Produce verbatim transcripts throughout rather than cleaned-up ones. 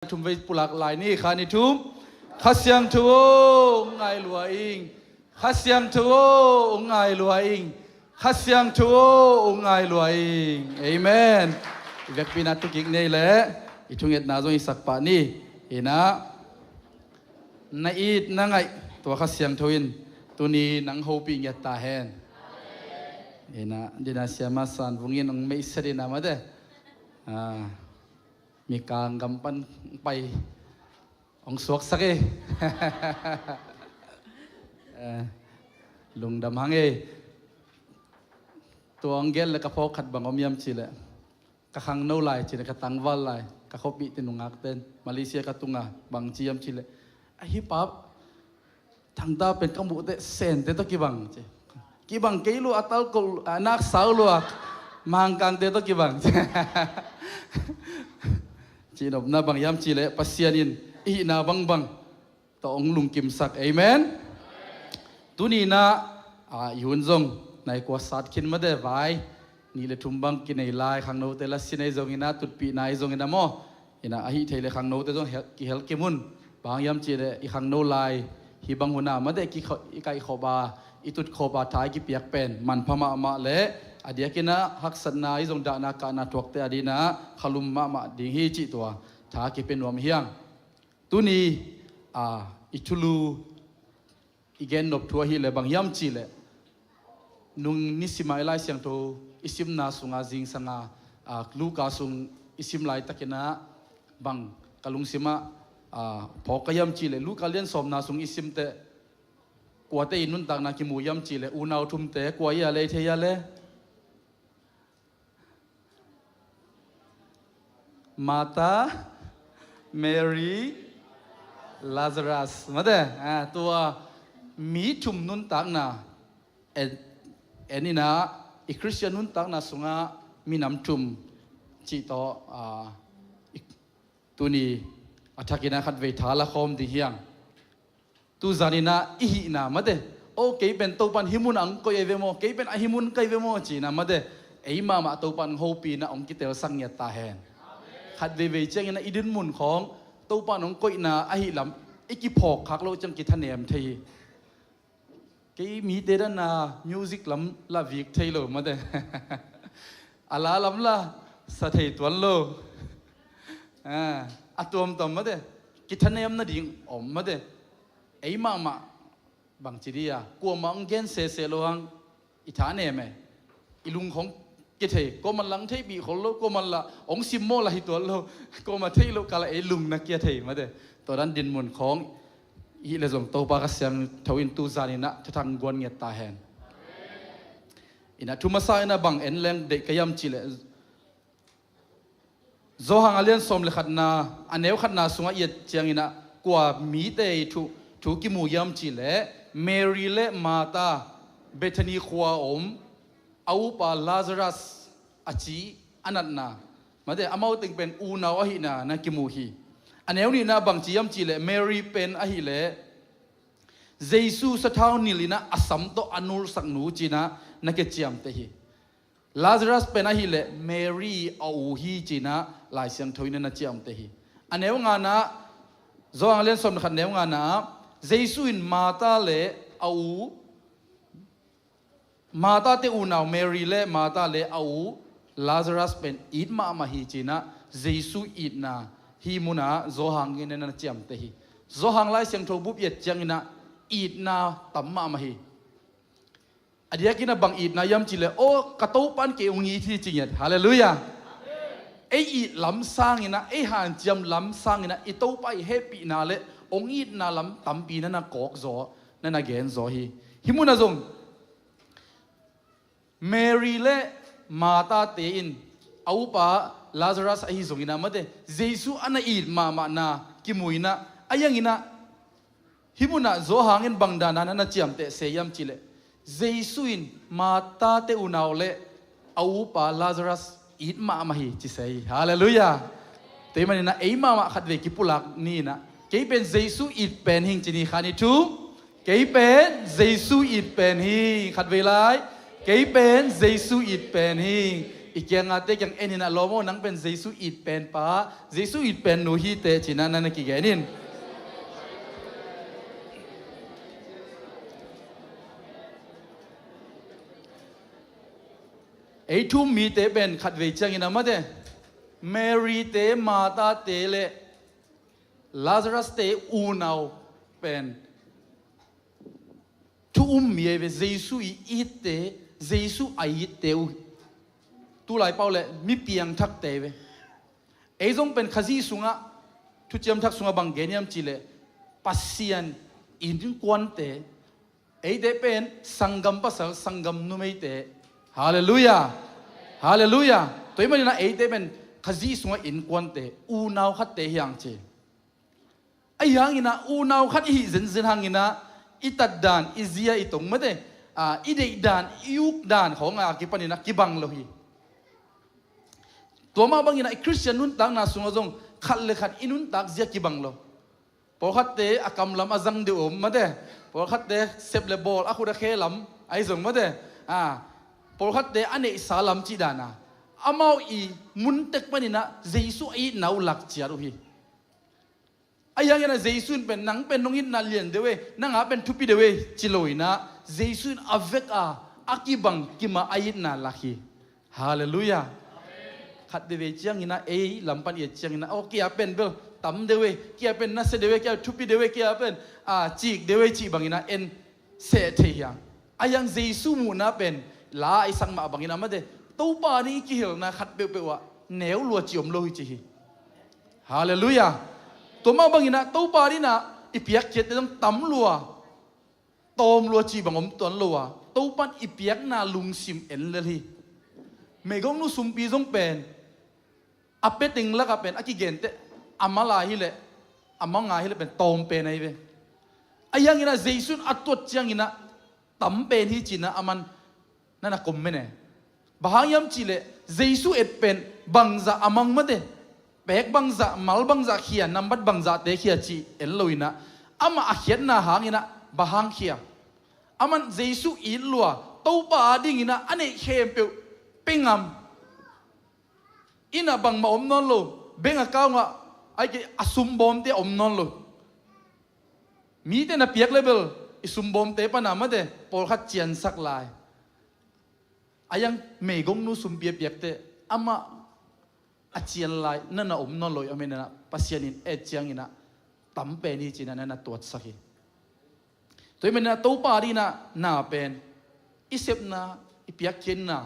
Thum vei pulak lai ni, kha ni thum. Kha Siangtho aw, hong ngai lua ing. Kha Siangtho aw, hong ngai lua ing. Kha Siangtho aw, hong ngai lua ing. Amen. I vekpi-in ah thukik nei leh i thungetna zong i sak pah ni. Inah, na it na ngaih tua Kha Siangtho in tuni nang hopih ngiat ta hen. Inah, dina siama san vungin hong meihset inah mate. Ah, Mikang gam pan pai hong suaksak e. Eh, lungdam hang e. Tua hong gen le ka phawk khat bang om hiam cih leh, ka khangno lai cih leh, ka tangval lai, ka khuapihte nungakten Malaysia ka tunga bang ci hiam cih leh, a hi pap, Thangta pen ka muh teh Sente tawh kibang ci. Kibang kei lua, a talkolh, a naksau lua, Mangkangte tawh kibang ci. Cihnopna bang hiam cih leh Pasian in i hihna bangbang tawh hong lungkimsak. Amen. Tuni inah, ah, i hun zong nai kua sat khin mate, vai nih le thum bang kinei lai, khangnote la sin ahi zongin ah, tutpihna ahi zongin ah maw. Inah, ahih theih leh khangnote zong hel, kihel kim un. Bang hiam cih leh i khangno lai hih bang hun ah mate, ki kho, i kaihkhop a, i tutkhop a tha i kipiak pen manpha mahmah leh a diakin ah haksatna ahi zong, dahna kahna thuakte adingin ah khalum mahmah ding hi cih tua tha kipia nuam hi hang. Tuni, ah, i thulu i gen nop thu ahih leh bang hiam cih leh, nung nisim a i Lai Siangtho i simna sungah, zingsang a, ah, Luka sung i sim laitakin ah bang ka lungsim ah, ah, phawk ka hiam cih leh, Luka lian sawmna sung i sim teh kuate i nuntakna kimu hiam cih leh, unau thumte kua hi a leh, i thei a leh? Martha, Mary, Lazarus. Mate, ah, tua mi thum nuntakna en, en inah, i Khristian nuntakna sungah minam thum cih tawh, ah, i, tuni a thakin ah khatvei tha la khawm ding hi hang. Tuzan inah i hihna mate, o, kei pen Topa'n hih munah hong koih ahi ve maw, kei pen a hih mun ka hi ve maw ci inah mate, ei mahmah Topa'n hong hopih inah hong kitelsak ngiat ta hen. Khat veivei ciangin ah i dinmun khawng Topa'n hong koihna ahih lam i kiphawk khak loh ciang kithanem thei hi. Kei mite dan a music lam la vik thei lo mate. A la lam la sa thei tuan lo. Ah, a tuamtuam mate, kithanem nading om mate. Ei mahmah bangci dih a, kuamah hong gen sese lo hang i thanem e. I lung khawng kithei, kuamah la hong theihpih khol lo, kuamah la hong simmawh la hi tuan lo, kuamah theih loh kal a ei lung na kia thei mate. Tua dan dinmun khawng i hih leh zong Topa Kha Siangtho in tuzan inah thathang guan ngiat ta hen. Inah thu masa inah bang en leng deih ka hiam cih leh, Johan a lian sawm le khatna, a neu khatna sungah i et ciangin ah kua mite i thu, thu kimu hiam cih leh, Mary le Martha, Bethany khua a om a upa Lazarus a ci a natna, mate, amau teng pen unau ahihna na kimu hi. A neu nihna bangci hiam cih leh, Mary pen ahih leh Jesu sathau nilh inah a sam tawh a nulsak nu ci inah na kiciamteh hi. Lazarus pen ahih leh Mary a u hi ci inah Lai Siangtho in na ciamteh hi. A neu ngana, Johan a lian sawm le khat neu ngana, Jesu in Martha le a u, Martha te unau Mary le Martha le a u Lazarus pen it mahmah hi ci inah Jesu itna hih munah Johan in na ciamteh hi. Johan Lai Siangtho bup i et ciangin ah itna tam mahmah hi. A diakin ah bang itna hiam cih leh, aw, ka Topa'n kei hong it hi ci ngiat. Halleluiah. Ei it lam sangin ah, ei hanciam lam sangin ah i Topa i hehpihna le hong itna lam tampi na na kawk zaw, na na gen zaw hi. Hih munah zong Mary le Martha te in a upa Lazarus ahi zongin ah mate, Jesu a na it mahmahna kimu inah, a hiangin ah hih munah Johan in bang dana na na ciamteh se hiam cih leh, Jesu in Martha te unau le a upa Lazarus it mahmah hi ci se hi. Halleluiah. Tua ahih manin ah ei mahmah khatvei kipulak ni inah, kei pen Jesu it pen hing ci ni, kha ni thum. Kei pen Jesu it pen hing. Khatvei lai. Kei pen Jesu it pen hing. I kiangate kiang en in ah, lawm aw, nang pen Jesu it pen pa, Jesu it pen nu hi teh, ci-in ah na na kigen in. Ei thu-um mite pen khatvei ciangin ah mate, Mary-te, Martha-te le Lazarus-te unau pen thu-um mi ahi ve. Jesu i itte, Jesu a itte uh. Tulai pau le mi piangthakte ahi ve. Ei zong pen Khazih sungah, Thuciam Thak sungah bang gen hiam cih leh, Pasian innkuante, eite pen sanggam pasal, sanggam numeite. Halleluiah. Halleluiah. Tua ahih manin ah eite pen Khazih sungah innkuante, unau khatte hi hang ci. Ahi hangin ah unau khat i hih zenzen hangin ah i tatdan, i zia, i tong mate, a, i deihdan, i ukdan khawng a kipanin ah kibang lo hi. Tua mah bangin ah i Khristian nuntakna sungah zong khat le khat i nuntak zia kibang lo. Pawlkhatte a kamlam a zang deuh om mate, pawlkhatte sep le bawl, a khut a khe lam ahi zong mate, a, pawlkhatte a neihsa lam cih dan a, amau i mun tek panin ah Jesu a itna uh lak ciat uh hi. Ahi hangin ah Jesu in pen, nang pen nong itna lian deuh e, nang a pen thupi deuh e, ci lo in ah, Jesu in a vek a, a kibang kim a a itna lak hi. Halleluiah. Khat veve ciangin ah, ei lam pan i et ciangin ah, aw, kei a pen bel tam deuh e, kei a pen nasia deuh e, kei a thupi deuh e, kei a pen, a, cik deuh e, cih bangin ah en seh thei hi hang. Ahi hang Jesu muhna pen la a i sak mah bangin ah mate, Topa ding i kihilhna khat peuhpeuh ah neu lua cih om lo hi ci hi. Halleluiah. Tua mah bangin ah Topa ding ah i piakkhiatte zong tam lua, tawm lua cih bang om tuan lo a, Topa in i piakna lungsim en lel hi. Meigongnu sumpi zong pen a pia teng lakah pen a kigenteh, a mal a hileh, a mang a hileh pen tawm pen ahi ve. Ahi hangin ah Jesu in a tuat ciangin ah tam pen hi ci-in ah aman na na comment e. Bang hang hiam cih leh Jesu et pen bangzah a mang mate, pek bangzah, mal bangzah khia, nambat bangzahte khia cih en lo in ah, amah a khiatna hangin ah bang hang khia? Aman Jesu it lua, Topa a dingin ah a neih khempeuh pia ngam. Inn ah bangmah om nawn lo, bank account ah, ahih kei a sumbawmte om nawn lo. Mite na piak leh bel i sumbawmte pan ah mate, pawlkhat ciansak lai. Ahi hang meigongnu sumpi a piakteh, amah a cian lai na na om nawn lo hi. Amen. Pasian in et ciangin ah tam pen hi ci-in ah na na tuatsak hi. Tua ahih manin ah Topa dingin ah na pen i sepna, i piakkhiatna,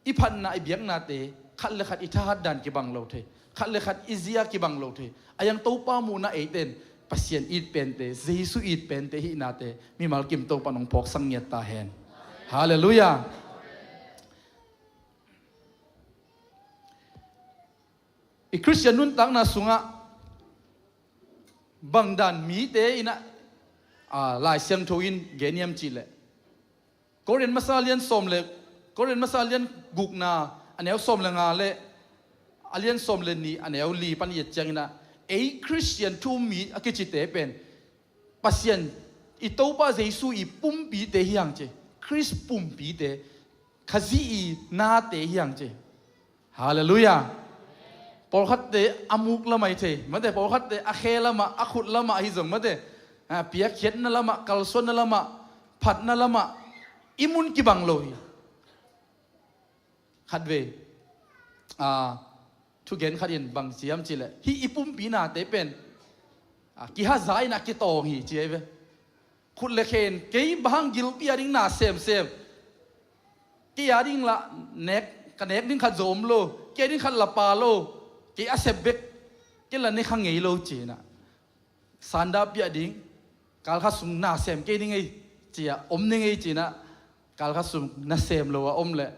i phatna, i biaknate khat le khat i thahat dan kibang lo thei, khat le khat i zia kibang lo thei. Ahi hang Topa muhna eite in Pasian it pente, Jesu it pente hihnate mimal kim Topa in hong phawksak ngiat ta hen. Halleluiah. I Khristian nuntakna sungah bang dan mite in ah, a, Lai Siangtho in gen hiam cih leh, Korin masa lian sawm le, Korin masa lian gukna a neu sawm le nga le a lian sawm le nih a neu li pan i et ciangin ah, ei Khristian thu-um mi a kicite pen Pasian i Topa Jesu i pumpite hi hang ci. Khrist pumpite, Khazih i nate hi hang ci. Halleluiah. Pawlkhatte a muk lam ah hi thei mate, pawlkhatte a khe lam ah, a khut lam ah ahi zong mate, a, piakkhiatna lam ah, kalsuanna lam ah, phatna lam ah i mun kibang lo hi. Khatvei, a, thugen khat in bang ci hiam cih leh, hih i pumpi nate pen, a, kihaza in ah kitawng hi ci ahi ve. Khut le khe in, kei bang hang gilpi a ding na semsem, kei a ding lah nek, ka nek ding khat zong om lo, kei a ding khat lah pha lo, kei a sep bek, kei lah ne kha ngei lo ci-in ah, sanda pia ding, kal khat sung na sem kei ding ei ci-a om ning ei ci-in ah, kal khat sung na sem lo a om leh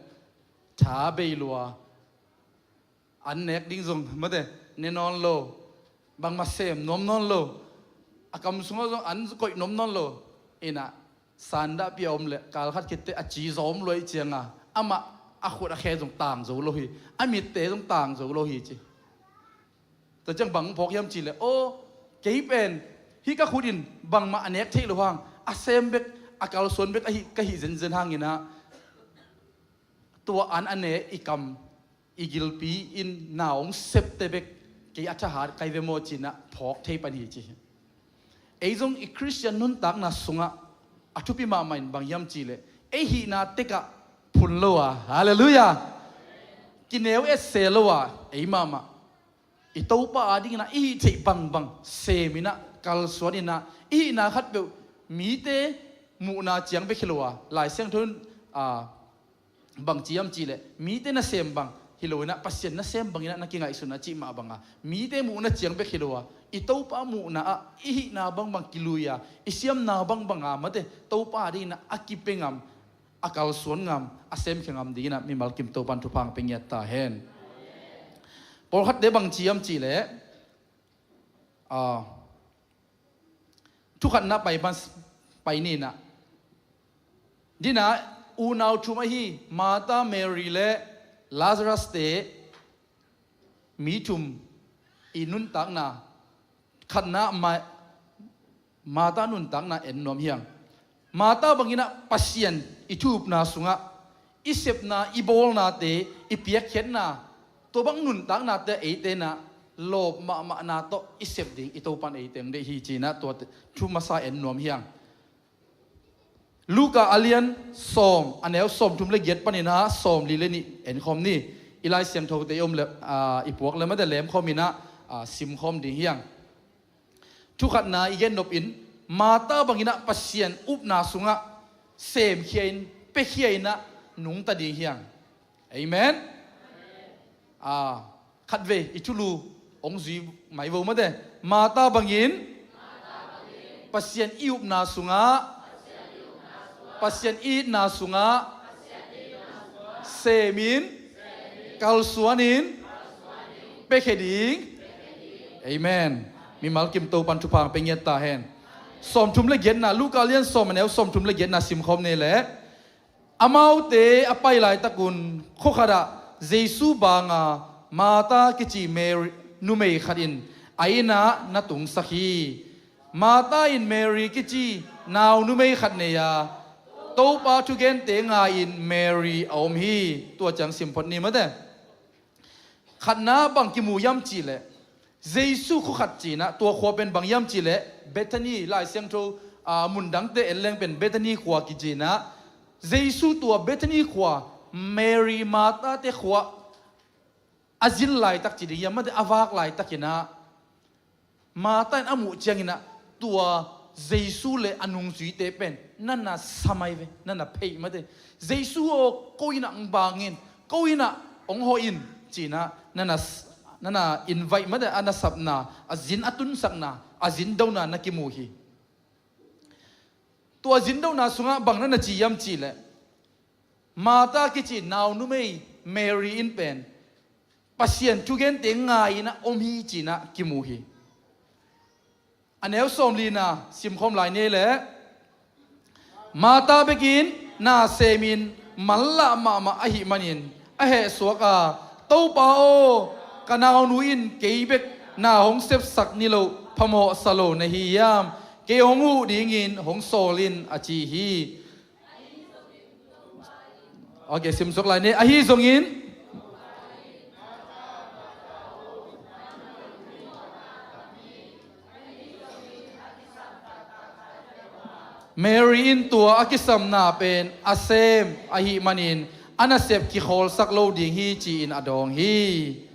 tha bei lua, an nek ding zong mate ne nawn lo, bangmah sem nuam nawn lo, a kam sungah zong an koih nuam nawn lo in ah, sanda pia om leh kal khat khit teh a ci zawm lua ahih ciangin amah a khut a khe zong tang zo lo hi, a mitte zong tang zo lo hi ci. Tua ciang bang phawk hiam cih leh, aw, kei pen hih ka khut in bangmah a nek theih loh hang, a sem bek, a kalsuan bek ahi, ka hih zenzen hangin ah, Tua an a ne i kam i gilpi in na hong septe bek kei a thahat kai ve maw cinah phawk thei pan hi ci hi. Ei zong i Khristian nuntakna sungah a thupi mahmah in bang hiam cihleh ei hihna tekah phun lo a, halleluiah, kineu etse lo a, ei mahmah i Topa adinginah i hih theih bangbang seminah kalsuaninah i hihna khatpeuh mite muhna ciang bek hi lo a, Lai Siangtho in, a, bang ci hiam cihleh mite nasem bang hi loinah Pasian nasem banginah na kingaihsun a cih mah banga mite muhna ciang bek hi lo a, i Topa muhna ah i hihna bangbang kilui a, i siamna bangbanga mate Topa adinginah a kipia ngam, a kalsuan ngam, a semkhia ngam dinginah mimal kim Topan thupha hong pia ngiat ta hen. Pawlkhatte bang ci hiam cihleh, a, thukhatna pai mas pai ninah dinah unau thum ahi Martha, Mary le Lazarus te mi thum i nuntakna khatna ma-, Martha nuntakna en nuam hiang. Martha banginah Pasian i thu upna sungah i sepna, i bawlnate, i piakkhiatna, tua bang nuntaknate eite inah lawp mahmahna tawh i sep ding i Topan eite hong deih hi cinah tua thu masa en nuam hiang. Luka a lian sawm, a neu sawmthum le giat paninah sawmli le nih enkhawm ni. I Lai Siangthote i om le, a, i puak le mate lemkhawm inah, a, simkhawm ding hiang. Thukhatna i gennop in Martha banginah Pasian upna sungah semkhia in, piakhia inah nungta ding hiang. Amen. A, khatvei i thulu hong zui mai vo mate. Martha bangin Pasian i upna sungah, Pasian i itna sungah semin, kalsuanin, piakhia ding. Amen. Mimal kim Topan thupha hong pia ngiat ta hen. Sawmthum le giatna, Luka lian sawm a neu sawmthum le giatna simkhawm ni leh. Amaute a pai laitakun khuakhatah Jesu banga Martha kici Mary numei khat in a innah na tungsak hi. Martha in Mary kici nau numei khat nei a, Topa thugente ngai-in Mary a om hi. Tua ciang simphot ni mate. Khatna bang kimu hiam cihleh, Jesu khuakhat cinah tua khua pen bang hiam cihleh Bethany, Lai Siangtho, a, mundangte en leng pen Bethany khua kicinah, Jesu tua Bethany khua, Mary, Martha te khua a zin laitak ci ding hiam mate, a vak laitakinah Martha in a muh cianginah tua Jesu le a nungzuite pen na na sa mai ve, na na pheih mate. Jesu aw, ko innah hong bang in, ko innah hong hawh in cinah na na, na na invite mate, a na sapna, a zin a tunsakna, a zindona na kimu hi. Tua zindona sungah bang na na ci hiam cihleh, Martha kici nau numei Mary in pen Pasian thugente ngai-inah om hi cinah kimu hi. A neu sawmlina simkhawm lai ni leh. Martha bekin na semin manlah mahmah ahih manin a hehsuak a, Topa aw, ka naunu in kei bek na hong sepsak ni loh phamawhsa lo na hi hiam? Kei hong huh dingin hong sawl in a ci hi. Ok, simsuk lai ni. Ahi zongin Mary in tua a kisamna pen a sem ahih manin a nasep kikhawlsak lo ding hi ci-in a dawng hi.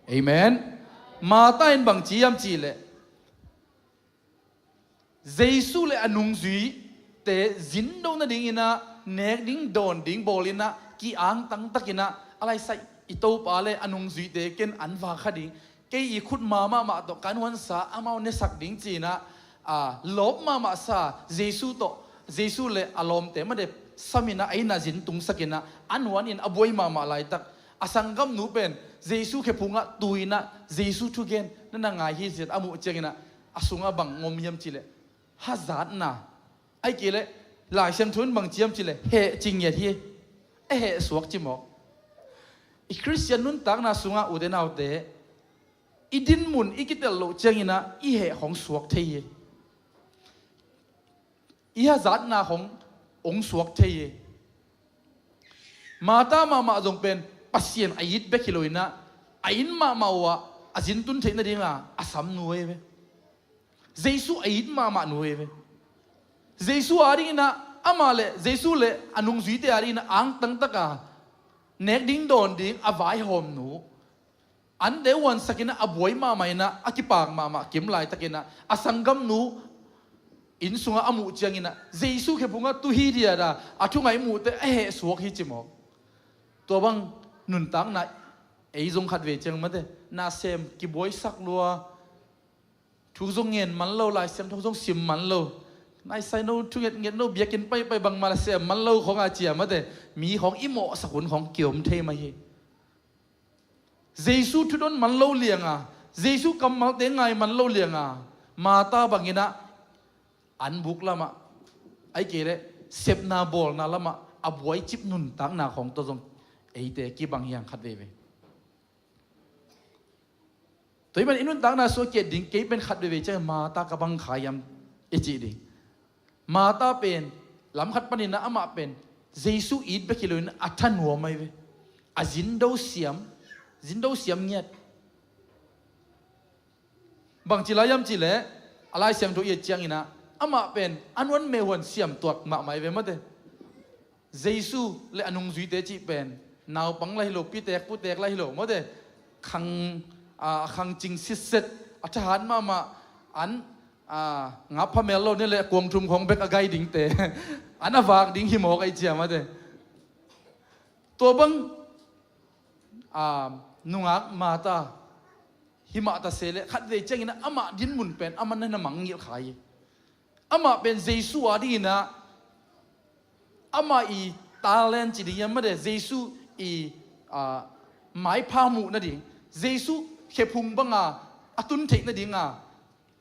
Amen. Martha in bang ci hiam cihleh, Jesu le a nungzuite zindo nadinginah nek ding dawn ding bawlinah ki-angtang takinah a laisai i Topa le a nungzuite ken an vak kha ding, kei i khut ma mahmah tawh ka nuansa amau nesak ding cinah, a, lawp mahmah sa Jesu tawh, Jesu le a lawmte mate saminah a innah zin tungsakinah a nuanin a buai mahmah laitak a sanggamnu pen Jesu khephungah tuinah Jesu thugen na na ngai hi zet a muh cianginah a sungah bang ngom hiam cihleh, hazatna. Ahih kei leh Lai Siangtho in bang ci hiam cihleh, heh ci ngiat hi. A hehsuak ci mawk. I Khristian nuntakna sungah ute naute, i dinmun i kitel loh cianginah i heh hong suak thei hi. I hazatna hong, hong suak thei hi. Martha mahmah zong pen Pasian a it bek hi lo inah, a it mahmah uh ah a zin tun theih nadinga a sam nu ei ve. Jesu a it mahmah nu ei ve. Jesu a dinginah amah le Jesu le a nungzuite a dinginah angtang taka nek ding dawn ding a vaihawm nu, ante uansakinah a buai mahmah inah a kipak mahmah kim laitakinah a sanggamnu inn sungah a muh cianginah Jesu khephungah tuhi diada a thungaih muhte a hehsuak hi cimawk. Tua bang nuntakna ei zong khat vei ciang mate, na sem kibuaisak lua, thu zong ngen man lo, Lai Siangtho zong sim man lo, naisai no, thu ngetnget no, biakinn paipai bangmah la sem man lo khong a cia mate, mi khong i mawhsak hun khong kiom thei mah hi. Jesu thudon man lo lianga, Jesu kammalte ngai man lo lianga, Martha banginah an buk lamah, ai kei leh sepna bawlna lamah a buai cip nuntakna khong tawh zong eite kibang hiang khat veivei. Tua hi man i nuntakna sua kiat ding kei pen khat veivei ciang Martha ka bang kha hiam i cih ding. Martha pen lam khat paninah amah pen Jesu it bek hi loin a thanuam ahi ve. A zindo siam, zindo siam ngiat. Bangci lai hiam cihleh a Lai Siangtho i et cianginah amah pen a nuan meh huan siam tuak mahmah ahi ve mate. Jesu le a nungzuite cih pen naupang la hi lo, pitek putek la hi lo mate, khang, a, khang cing sitset, a thahat mahmah, an, a, ngap pha mel lo ni le kuang thum khong bek a gai dingte an a vak ding hi mawk ahi cia mate. Tua bang, a, nungak Martha hi mah ta se le khat vei ciangin amah dinmun pen amah na na mangngilh kha hi. Amah pen Jesu a dinginah amah i talent ci ding hiam mate, Jesu i, a, maipha muh nading, Jesu khephung banga a tun theih nadinga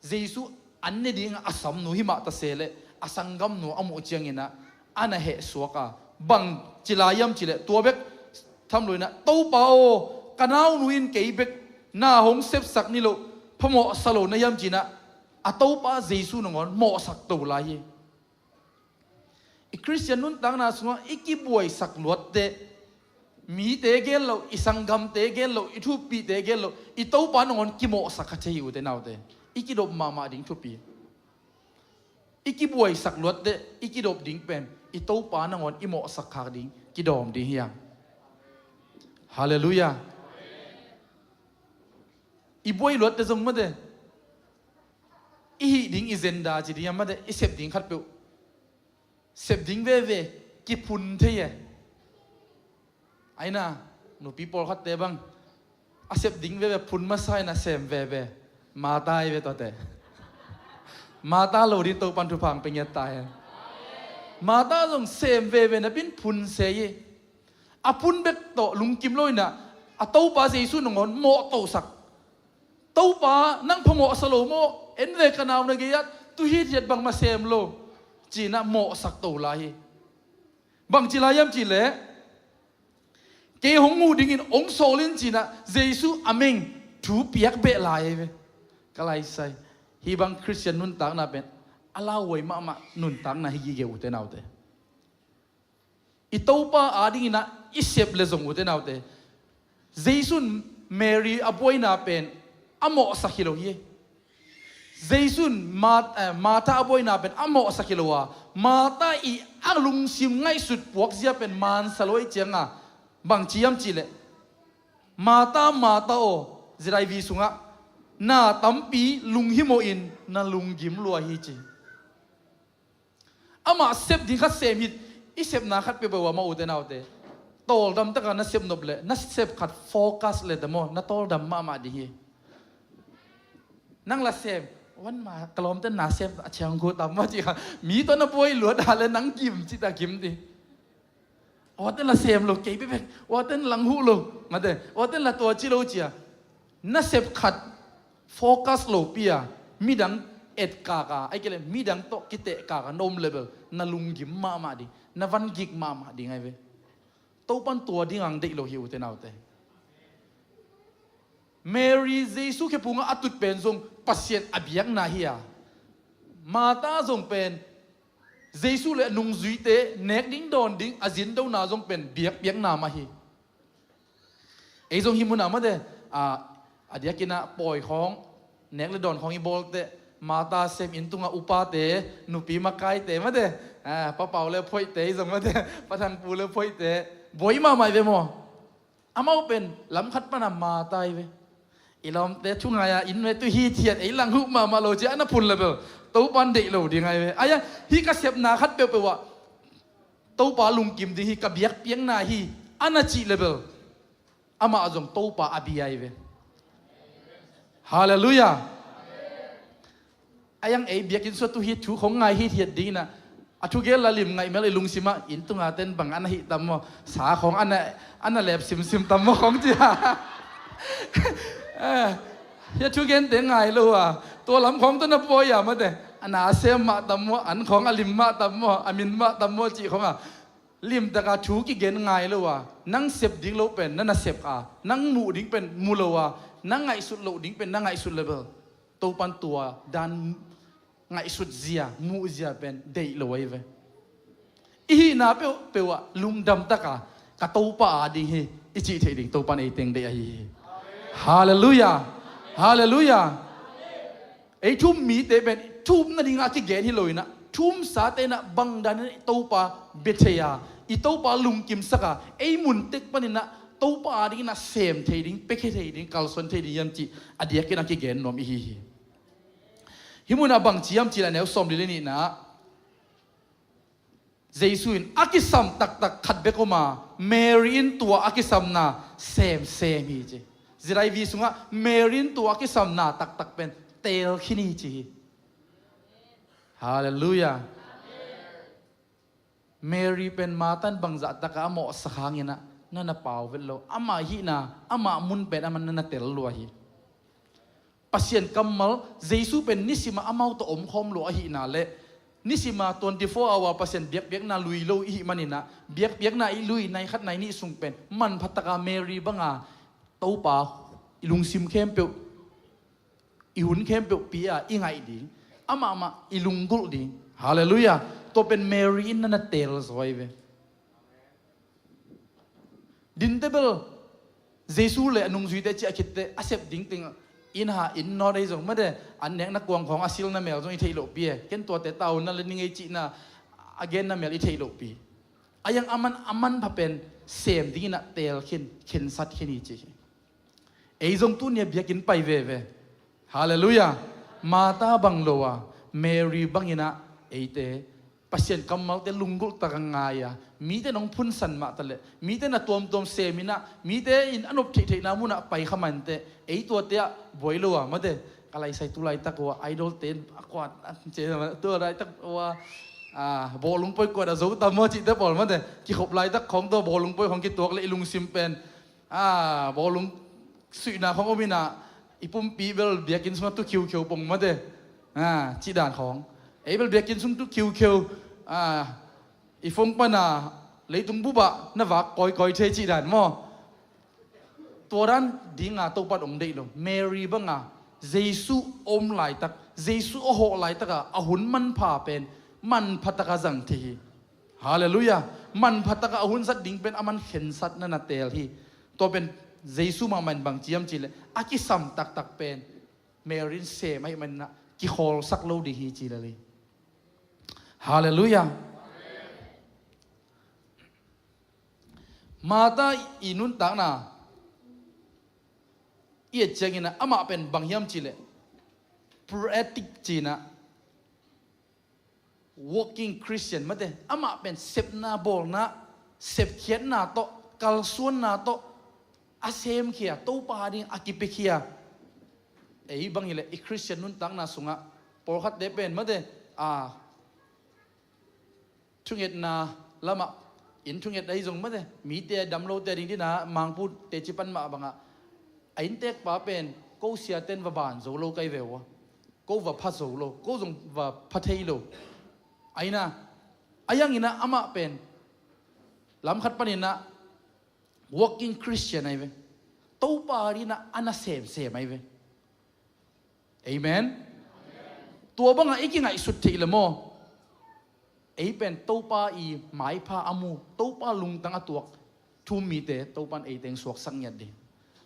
Jesu an ne dinga a samnu hi mah ta se le a sanggamnu a muh cianginah a na hehsuak a, bangci lai hiam cihleh tua bek tham loinah, Topa aw, ka naunu in kei bek na hong sepsak ni loh phamawhsa lo na hiam cinah a Topa Jesu nangawn mawhsak to lai hi. I Khristian nuntakna sungah i kibuaisak luatteh mite gen loh, i sanggamte gen loh, i thuppihte gen loh, i Topa nangawn kimawhsak kha thei hi ute naute. I kidop mahmah ding thupi. I kibuaisak luatteh i kidop ding pen i Topa nangawn i mawhsak khak ding kidawm ding hiam? Halleluiah. I buai luatteh zong mate, i hih ding i zenda ci ding hiam mate, i sep ding khatpeuh sep ding veve kiphun thei e. Aina, nupi pawlkhatte bang a sep ding veve phun masa in a sem veve. Martha hi ve tuate. Martha lo ding Topan thupha hong pia ngiat ta hen. Martha zong sem veve napin phun se hi. A phun bek tawh lungkim lo inah a Topa Jesu nangawn mawhtosak. Topa, nang phamawhsa lo maw? En ve ka nau na gei-ah, tu hithiat bangmah sem lo, cinah mawhsak to lai hi. Bangci lai hiam cihleh, kei hong muh dingin hong sawl in cinah Jesu a meng thu piak beh lai hi ve. Ka laisai, hih bang Khristian nuntakna pen a lauhuai mahmah nuntakna hi gige ute naute. I Topa adinginah i sep le zong ute naute, Jesu in Mary a buaina pen a mawhsak hi lo hi. Jesu in Mar-, eh, Martha a buaina pen a mawhsak hi lo a, Martha i a lungsim ngaihsut puakzia pen mansa lo ahi cianga, bangci hiam cihleh, Martha, Martha aw, zidai vi sungah na tampi lunghimawhin na lunggim lua hi ci. Amah sep ding khat sem hi. I sepna khat peuhpeuh ah maw ute naute, tawldam taka na sep nop leh na sep khat focus leh ta maw, na tawldam mahmah ding hi. Nang la sem, wan ma ka lawmte na sem a ciang gu tam maw ci kha, mi tawh na buai luat a le nang gim ci ta gim ding. Awten la sem lo kei bekbek, awten lang huh lo mate, awten la tua ci lo cia. Na sep khat focus lopi a, midang etkaka, ai kei le midang tawh kitehkaka na om level, na lunggim mahmah ding, na vangik mahmah ding ai ve. Topan tua ding ang deih lo hi ute naute. Mary Jesu khephungah a tut pen zong Pasian a biakna hi a, Martha zong pen Jesu le a nungzuite nek ding dawn ding a zindona zong pen biakpiakna mah hi. Ei zong hih munah mate, a, a diakinah pawi khawng, nek le dawn khawng i bawlte, Martha sem inn tungah upate, nupi makaite mate, a, Pa Pau le Phoihte, ei zong mate, Pa Thangpu le Phoihte, buai mahmah i ve maw? Amau pen lam khat pana Martha i ve. I lawmte thu ngai-a inn ve tu hithiat ei lang huh mahmah lo ci-a a na phun le bel Topa in deih lo ding ai ve. Ai-a hih ka sepna khat peuhpeuh ah Topa lungkim ding hi, ka biakpiakna hi, a na cih le bel amah zong Topa a bia i ve. Halleluiah. A iang ei biakinn sungah tu hi thu khong ngai hithiat dingin ah, a thugel la lim ngaih mel i lungsimah, inn tunga ten bang a na hih tam maw, sa khong a na, a na lep simsim tam maw khong cia. Eh, hia thugente ngai lo a, tua lam khong tawh na pawi a mate, a na sem mah tam maw, an khong a lim mah tam maw, a min mah tam maw cih khong a, limtaka thu kigen ngai lo a, nang sep ding lo pen na na sep a, nang muh ding pen mu lo a, na ngaihsut loh ding pen na ngaihsut le bel Topan tua dan ngaihsut zia, muh zia pen deih lo ahi ve. I hihna peuhpeuh ah lungdam taka ka Topa a ding hi i cih theih ding Topan ei teng deih ahi hi. Halleluiah. Halleluiah. Ei thu-um mite pen thu-um nadingah kigen hi lo inah, thu-umsate inah bangdan inah i Topa bia thei a, i Topa lungkimsak a, ei mun tek paninah Topa a dinginah sem thei ding, piakhia thei ding, kalsuan thei ding hiam cih a diakinah kigen nuam ihi hi. Hih munah bang ciam cih lah neu sawm li le nihna ah Jesu in a kisam taktak khat bek om a, Mary in tua a kisamna semsem hi ci. Zidai vi sungah Mary in tua a kisamna taktak pen teel khin hi ci hi. Halleluiah. Mary pen Martha in bangzah taka a mawhsak hanginah na na pau vet lo. Amah hihna, amah mun pen amah na na tel lua hi. Pasian kammal, Jesu pen nisimah amau tawh omkhawm lua ahihna le, nisimah twenty-four hour Pasian biakpiakna lui lo ihih maninah, biakpiakna i lui nai khat nai nih sung pen manphataka Mary banga Topa i lungsim khempeuh, i hun khempeuh pia i ngaih ding, amahmah i lunggulh ding. Halleluiah. Tua pen Mary in na na teel zaw ahi ve. Dinte bel Jesu le a nungzuite ciah khitte a sep ding teng inn ha, inn nawt ei zong mate, an nekna kuang khawng a silna mel zong i theih lohpi e. Ken tuate tauna le ning ei cihna a genna mel i theih lohpi. A iang a man, a manpha pen sem dinginah teel khin, khensat khin hi ci hi. Ei zong tunia biakinn pai veve. Halleluiah. Martha bang lo a, Mary banginah eite Pasian kammalte lunggulh taka ngai a, mite nong phunsan mah taleh, mite na tuamtuam seminah, mite in a nop theihtheihna munah pai kha mante, ei tuate ah buai lo a mate, ka laisai tu laitak ua, idol te in a kuat, a, ce, tu laitak ua, a, bawlung poi kuat a zo tam maw cihte pawl mate, kikhop laitak khawng tua bawlung poi khawng kituak le i lungsim pen, a, bawlung suihna khawng om inah, i pumpi bel biakinn sungah tu khiukheu pong mate, a, cih dan khawng. Ei bel biakinn sung tu khiukheu, a, i phone pana leitung bupah na vak kawikawi thei cih dan maw. Tua dan dinga Topan ong deih lo. Mary banga Jesu om laitak, Jesu a hawh laitaka a hun manpha pen manphataka zang thei hi. Halleluiah. Manphataka a hun zat ding pen a man khensat na na teel hi. Tua pen Jesu mahmah in bang ciam cihleh a kisam taktak pen Mary in sem ahih maninah kikhawlsak lo ding hi ci lel hi. Halleluiah. Martha i nuntakna i et cianginah amah pen bang hiam cihleh, pratic cinah, working Christian mate, amah pen sepna bawlna, sepkhiatna tawh, kalsuanna tawh a semkhia, Topa ding a kipiakhia. Ei bang hileh i Christian nuntakna sungah pawlkhatte pen mate, a, thungetna lamah, inn thunget ahi zong mate, mite a dam lote a ding dinah mangpu teci pan mah bangah, a inntekpa pen ko siaten va ban zo lo kai ve ua, ko va pha zo lo, ko zong va pha thei lo. Aina, a ianginah amah pen lamkhat paninah working Christian ahi ve. Topa dinah a na semsem ahi ve. Amen. Tua bangah i kingaihsut theih le maw? Ei pen Topa i maipha a mu, Topa lungtang a tuak thu-um mite Topan ei teng suaksak ngiat ding.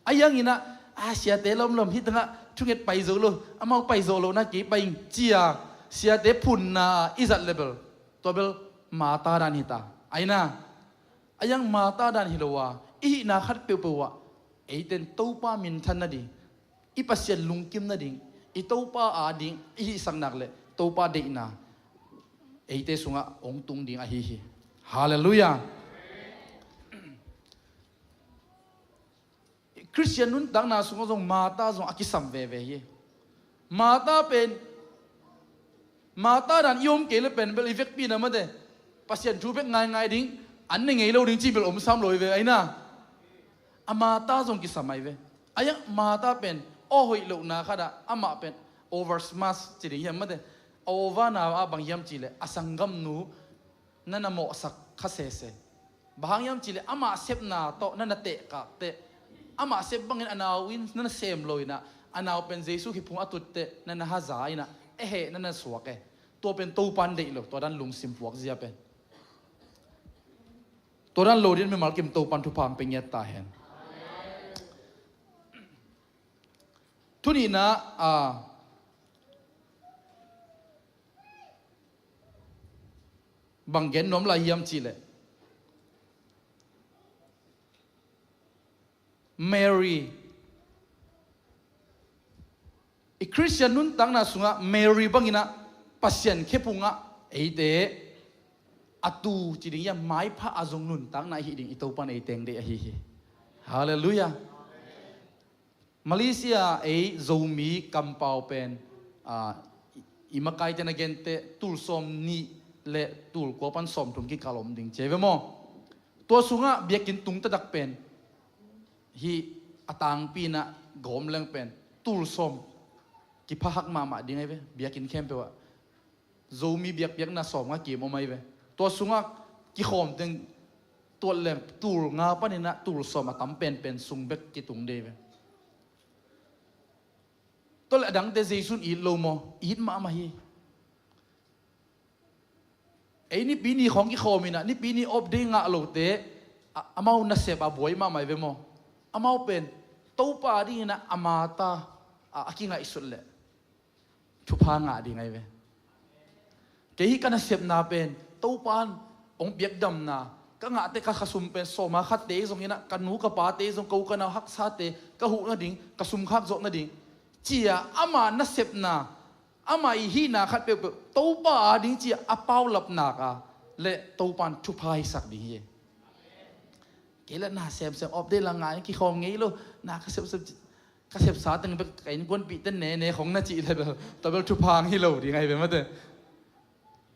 A iang inah, a siate lomlom hi tangah thunget pai zo lo, amau pai zo lo na kei pai ing cia, siate phunna i zat le bel, tua bel Martha dan hita. Aina, a iang Martha dan hi lo a, i hihna khat peuhpeuh ah eiten Topa minthan nading, i Pasian lungkim nading, i Topa ading i hihsak nak le Topa deihna eite sungah hong tung ding ahi hi. Halleluiah. Khristian nuntakna sungah zong Martha zong a kisam veve hi. Martha pen, Martha dan i om kei le pen bel i vekpi na mate, Pasian thu bek ngaingai ding, an ne ngei lo ding ci bel om sam lo hi ve aina. A Martha zong kisam ahi ve. A iang Martha pen aw hoih lohna khat ah amah pen over smart ci ding hiam mate, a over na ah bang hiam cih leh a sanggamnu na na mawhsak kha sese. Bang hang hiam cih leh amah sepna tawh na na tehkak teh, amah sep bangin a nau in na na sem lo inah, a nau pen Jesu khephung a tut teh na na haza inah, e heh na na suak e. Tua pen Topan deih lo, tua dan lungsim puak zia pen. Tua dan lo ding mimal kim Topan thupha hong pia ngiat ta hen. Thu nihna, a, bang gen nuam lai hiam cih leh Mary, i Khristian nuntakna sungah Mary bang inah Pasian khephung ah eite a tu ci ding hiam, maipha a zong nuntakna i hih ding i Topan ei teng deih ahi hi. Halleluiah. Malaysia ei Zomi kampau pen, a, i, i makaite na gente tul sawm nih le tul kua pan sawm thum kikal om ding ci hi ve maw. Tua sungah biakinn tung taktak pen, hih a tangpi inah gawm leng pen tul sawm kipha hak mahmah ding ahi ve, biakinn khempeuh ah. Zomi biakpiakna sawmnga kim om ahi ve. Tua sungah kikhawm teng tuat leng tul nga pan inah tul sawm a tam penpen sung bek kitung ding ahi ve. Tua leh a dangte Jesu in it lo maw? It mahmah hi. Ei Nipi ni khawng kikhawm inah Nipi ni off day ngah lote, a, amau nasep a buai mahmah hi ve maw? Amau pen Topa ding inah a Martha a, a kingaihsut leh thupha ngah ding ahi ve. Kei hih ka nasepna pen Topan hong piak damna, ka ngahte ka khasum pen sawma khatte zong inah, ka nu ka pate zong, ka u ka nau haksate ka huh nading, ka sum khak zawh nading, cia ama nasepna, ama i hihna khat peuhpeuh Topa ading cia a paulap nak a le Topan thupha hisak ding hi. Kei la na semsem off day la ngai kikhawm ngei lo, na ka sepsem ka sepsa teng bek ka innkuanpihte nene khong na cih le bel, tua bel thupha hong hi lo ding ahi ve mate.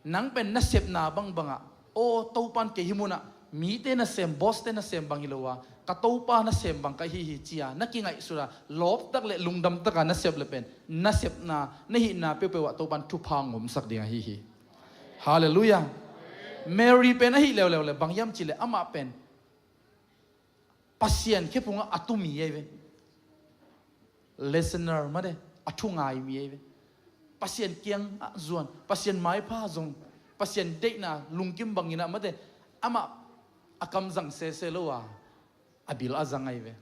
Nang pen nasepna bangbangah, aw Topan kei hih munah mite nasem, bosste nasem bang hi lo a, ka Topa nasem bang ka hi hi cia na kingaihsut a, lawptak le lungdamtaka nasep le pen nasepna na hihna peuhpeuh ah Topan thupha hong omsak ding ahi hi. Halleluiah. Mary pen ahi leuleu le bang hiam cih le amah pen Pasian khephungah a tu mi ahi ve. Listener mate, a thu ngai mi ahi ve. Pasian kiangah zuan, Pasian maipha zong, Pasian deihna lungkim bangin ah mate, amah a kam zang sese lo a, a bil a zang ahi ve.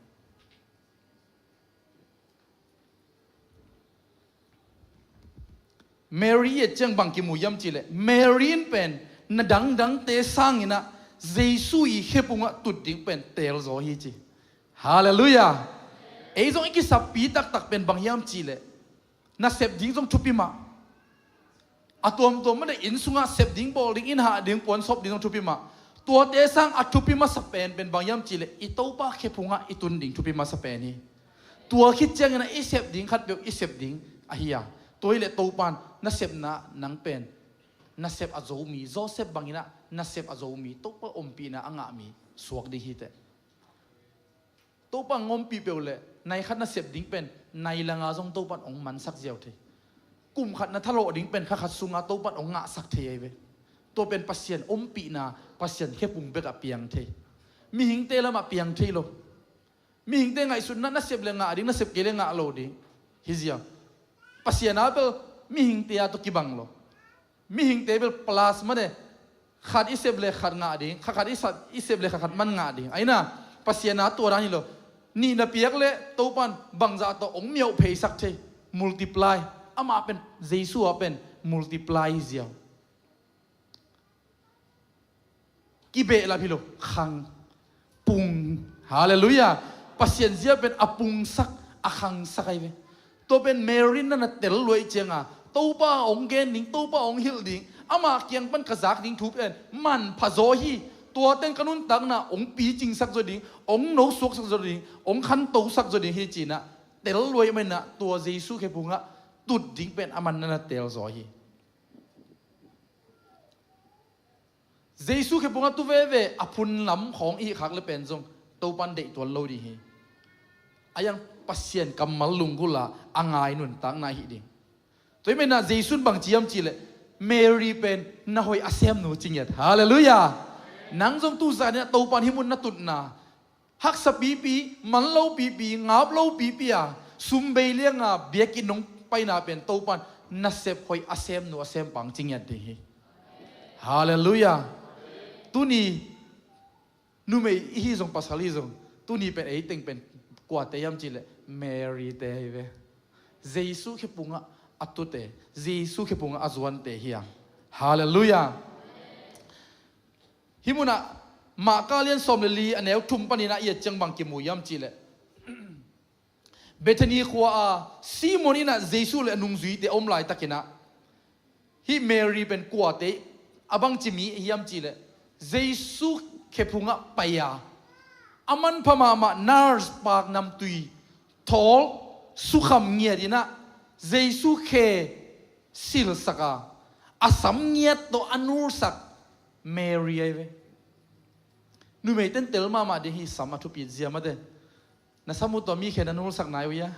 Mary i et ciang bang kimu hiam cih leh, Mary in pen na dangdangte sangin ah Jesu i khephungah tut ding pen teel zaw hi ci. Halleluiah. Ei zong i kisappi taktak pen bang hiam cih leh, nasep ding zong thupi mah. A tuamtuam mah le inn sungah sep ding, bawl ding, inn hah ding, puan sawp ding zong thupi mah. Tuate sang a thupi masa pen pen bang hiam cih leh, i Topa khephungah i tun ding thupi masa pen hi. Tua khit ciangin ah i sep ding khatpeuh i sep ding ahi a. Tua hi leh Topan nasepna nang pen nasep a zo mi, Joseph bangin ah nasep a zo mi, Topa ompihna a ngah mi suak ding hi teh. Topa hong ompih peuh leh nai khat nasep ding pen nai langa zong Topan hong mansak ziau thei. Kum khat na thalawh ding pen kha khat sunga Topan hong ngahsak thei ahi ve. Tua pen Pasian ompihna, Pasian khephung bekah piang thei. Mihingte lamah piang thei lo. Mihingte ngaihsutna, nasep le ngah ding, nasep kei le ngah lo ding hi ziau. Pasian a bel mihingte a tawh kibang lo. Mihingte bel plus mate, Khat i sep le khat ngah ding, kha khat i sep, i sep le kha khat man ngah ding. Aina, Pasian a tua dan hi lo. Nih na piak le Topan bangzah tawh hong miauh pheisak thei, multiply. Amah pen, Jesu a pen multiply ziau. Kibehlap hi lo, khang, pung. Halleluiah. Pasian zia pen a pungsak, a khangsak ahi ve. Tua pen Mary na na tel luai cianga, Topa hong gen ding, Topa hong hilh ding, ama kiang pan ka zak ding thu pen manpha zaw hi. Tua ten ka nuntakna hong picingsak zaw ding, hong nosuaksak zaw ding, hong khantosak zaw ding hi cinah tel luai mainah tua Jesu khephungah tut ding pen aman na na tel zaw hi. Jesu khephungah tu veve a phun lam khawng i hih khak le pen zong Topan deih tuan lo ding hi. A yang Pasian kammal lunggulh a a ngai nuntakna hih ding. Tua hih menah Jesu in bang ciam cihleh Mary pen na hoih a semnu cingiat. Halleluiah. Nang zong tu zaninah Topan hih mun na tutna haksa pipi, man lo pipi, ngap lo pipi a, sum bei lianga biakinn nong paina pen Topan nasep hoih a semnu a sempang cingiat ding hi. Halleluiah. Tuni numei ihi zong pasal ihi zong tuni pen ei teng pen kuate hiam cihleh Mary te hi ve. Jesu khepungah a tute, Jesu khepungah a zuante hiam. Halleluiah. Hih munah Marka lian sawm le li a neu thum paninah i et ciang bang kimu hiam cihleh Bethany khua a Simon innah Jesu le a nungzuite a om laitakinah hih Mary pen kuate a bangci mi hiam cihleh Jesu khephungah pai a a manpha mahmah nars pak namtui thawl sukham ngiat innah Jesu khe silsak a a sam ngiat tawh a nulsak Mary ahi ve. Numei ten tel mahmah ding hi sam a thupi zia mate. Na sam uh tawh mi khen a nulsak nai uh ia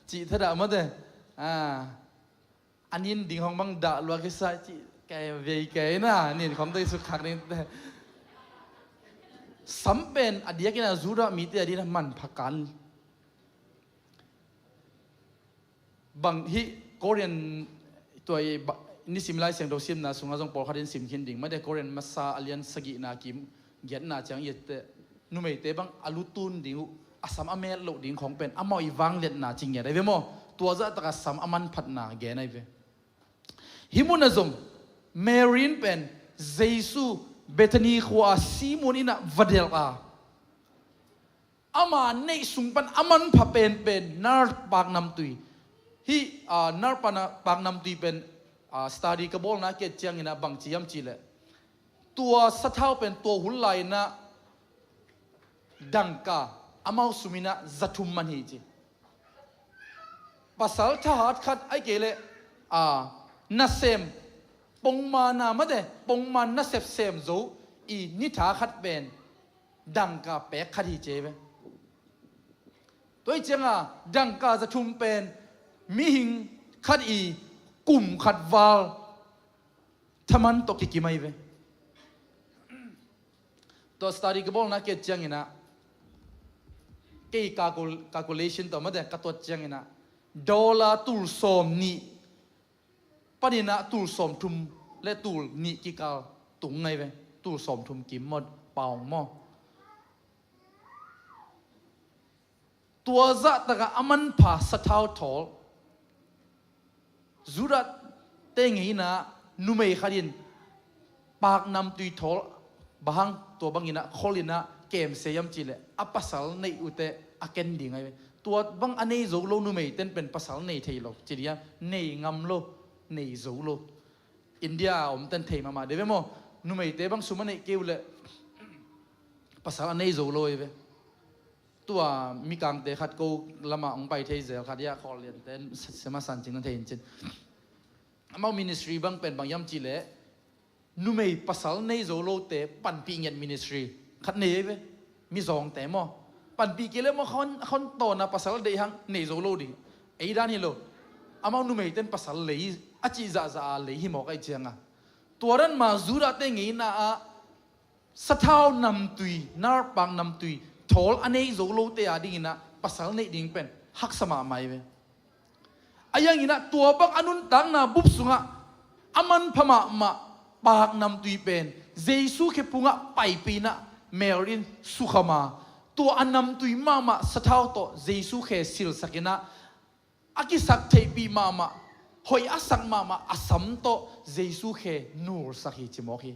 cih thadah mate. A nin ding hong bang dah lua kisa cih kei vei kei na nin khawng tei suk khak ding te. Sam pen a diakin a Judah mite a dina manpha kan. Bang hih Korean tua i nisim Lai Siangtho simna sungah zong pawlkhat in sim khin ding mate. Korean masa a lian sagihna kim giatna ciang i etteh numeite bang a lutun ding uh a sam a met loh ding khawng pen amau i vangliatna ci ngiat ahi ve maw? Tua zahtak a sam a manphatna gen ahi ve. Hih munah zong Mary in pen Jesu Bethany khua a Simon innah va delh a ama neih sung pan a manpha penpen nar pak namtui. Hih nar pak namtui pen study ka bawlna ket cianginah bang ciam cihleh tua sathau pen tua hun lai-inah dangka amau suminah za thum man hi ci. Pasal thahat khat ahi kei leh nasem pongmana mate pongman nasep sem zo i nitha khat pen dangka pek khat hi ci ve. Tua hi cianga dangka za thum pen mihing khat i kum khat val thaman tawh kikim ahi ve. Tua study ka bawlna ket cianginah kei calculation tawh mate ka tuat cianginah dollar tul sawm nih paninah tul sawm thum le tul nih kikal tung ngai ve. Tul sawm thum kim maw, pound maw? Tua zahtakah a manpha sathau thawl Judah te ngeina numei khat in pak namtui thawl bahang tua banginah kholinah kemse hiam cihleh a pasal neih uhte a ken ding ahi ve. Tua bang a nei zo lo numei ten pen pasal nei thei lo ci diam nei ngam lo nei zo lo. India a om ten thei mahmah de ve maw? Numeite bang sum a neih kei uh leh pasal a nei zo lo hi ve. Tua mikangte khat ko lama hong pai thei zel khat ia khawl liante sema san cing na thei in cin. Amau ministry bang pen bang hiam cihleh numei pasal nei zo lote panpih ngiat ministry khat nei hi ve. Mizawngte maw? Panpih kei le maw khon tawna pasal deih hang nei zo lo ding. Ei dan hi lo. Amau numeiten pasal lei a cih zahzah a lei hi mawk ahi cianga tua dan ma Judah te ngeina ah sathau namtui narpak namtui thawl a nei zo lote a dinginah pasal neih ding pen haksa mahmah hi ve. A yanginah tua bang a nuntakna bup sungah a manpha mahmah Paak namtui pen Jesu khe phungah paipih inah Mary in sukham a, tua a namtui mahmah sathau tawh Jesu khe silsak inah, a kisak theihpih mahmah, hoih a sak mahmah a sam tawh Jesu khe nulsak hi ci mawk hi.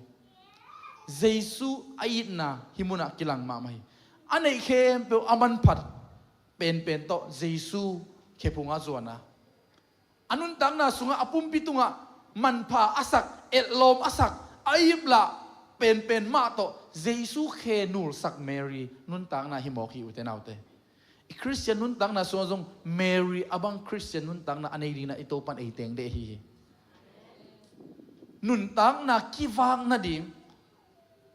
Jesu a itna hih munah kilang mahmah hi. A neih khempeuh a manphat penpen tawh Jesu khe phungah zuan a, a nuntakna sungah a pumpi tungah manpha a sak, etlawm a sak, a iplah penpen mah tawh Jesu khe nulsak Mary nuntakna hi mawk hi, ute naute. I Khristian nuntakna sungah zong Mary a bang Khristian nuntakna a nei dinginah i Topan ei teng deh hi hi. Nuntakna kivak nading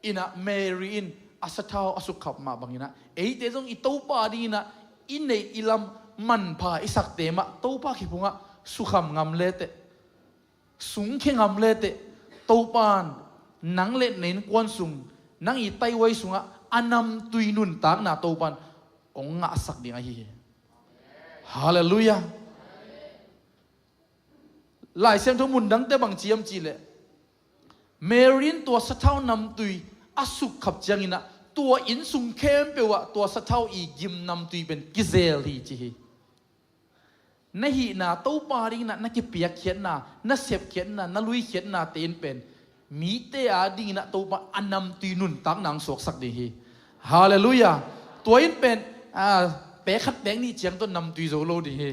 inah Mary in a sathau a sukkhap mah banginah eite zong i Topa dinginah i neih i lam manpha i sakte mah Topa khe phungah sukham ngam leteh, sungkhia ngam leteh, Topan nang le na innkuan sung, nang i taihuai sungah a namtui nuntakna Topan hong ngahsak ding ahi hi. Halleluiah. Lai Siangtho mun dangte bang ciam cihleh, Mary in tua sathau namtui a sukkhap cianginah tua innsung khempeuh ah tua sathau i gim namtui pen kizel hi ci hi. Na hihna Topa dinginah na kipiakkhiatna, na sepkhiatna, na luikhiatnate in pen mite a dinginah Topa a namtui nuntakna hong suaksak ding hi. Halleluiah. Tua in pen, ah, pek khat pek nih ciang tawh namtui zo lo ding hi.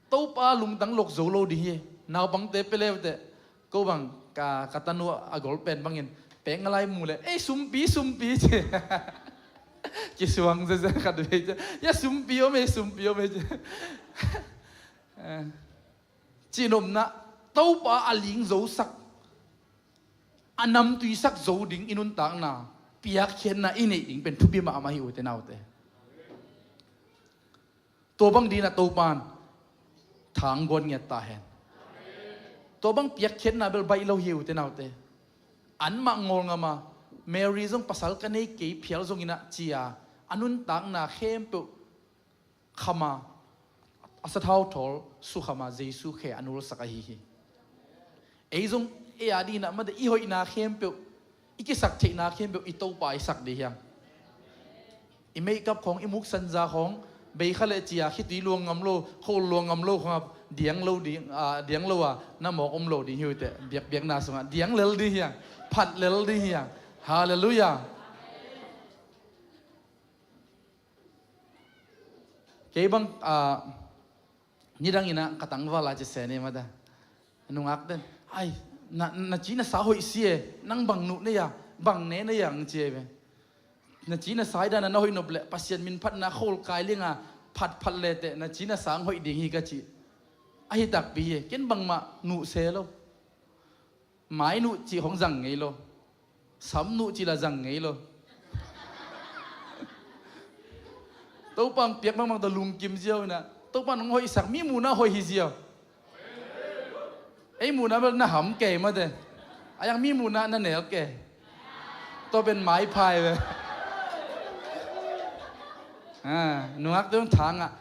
Topa lungtang lok zo lo ding hi. Naupangte pia leuteh, ko bang ka, ka tanu a gol pen bangin pek nga lai mu leh, "Ei, sumpi, sumpi," ci. Kisuang zeze khat vei ci. "Ya sumpi om ei, sumpi om ei," ci. Eh, cihnopna, Topa a ling zosak, a namtuisak zo ding i nuntakna, piakkhiatna i neih ding pen thupi mahmah hi, ute naute. Tua bang dinginah Topan thangguan ngiat ta hen. Tua bang piakkhiatna bel baih lo hi, ute naute. Anmah ngawlngam a, Mary zong pasal ka nei kei phial zonginah ci a, a nuntakna khempeuh kham a, a sathau thawl sukham a, Jesu khe a nulsak ahi hi. Ei zong ei a dinginah mate i hoihna khempeuh, i kisak theihna khempeuh i Topa i sak ding hiam? I makeup khawng, i muk sanja khawng, bei kha leh ci a, khitui luang ngam lo, khol luang ngam lo khawng a, diang lo ding, ah, diang lo a na mawk om lo ding hi, ute. Biakbiakna sungah diang lel ding hiam? Phat lel ding hiam? Halleluiah. Kei bang, ah, nidanginah ka tangval a ci se ni mata. Nungak ten, "Ai, na, na ci na sa hoih si e, nang bang nuh na hia, bang ne na hia," ang ci e ve. Na ci na sa i dana na hoih nop leh, Pasian min phatna khol kai lianga phat phat leteh, na ci na sa ang hoih ding hi ka ci. Ahi takpi hi e, ken bangmah nuh se lo. Mai nuh cih hong zang ngei lo. Sam nuh cih la zang ngei lo. Topa hong piak bangmang tawh lungkim ziau inah, Topa hong hoihsak, mi muhna hoih hi ziau. Ei muhna bel na ham kei mate. A yang mi muhna na nel kei. Tua pen maiphai ve. Ah, nungakte hong thangah.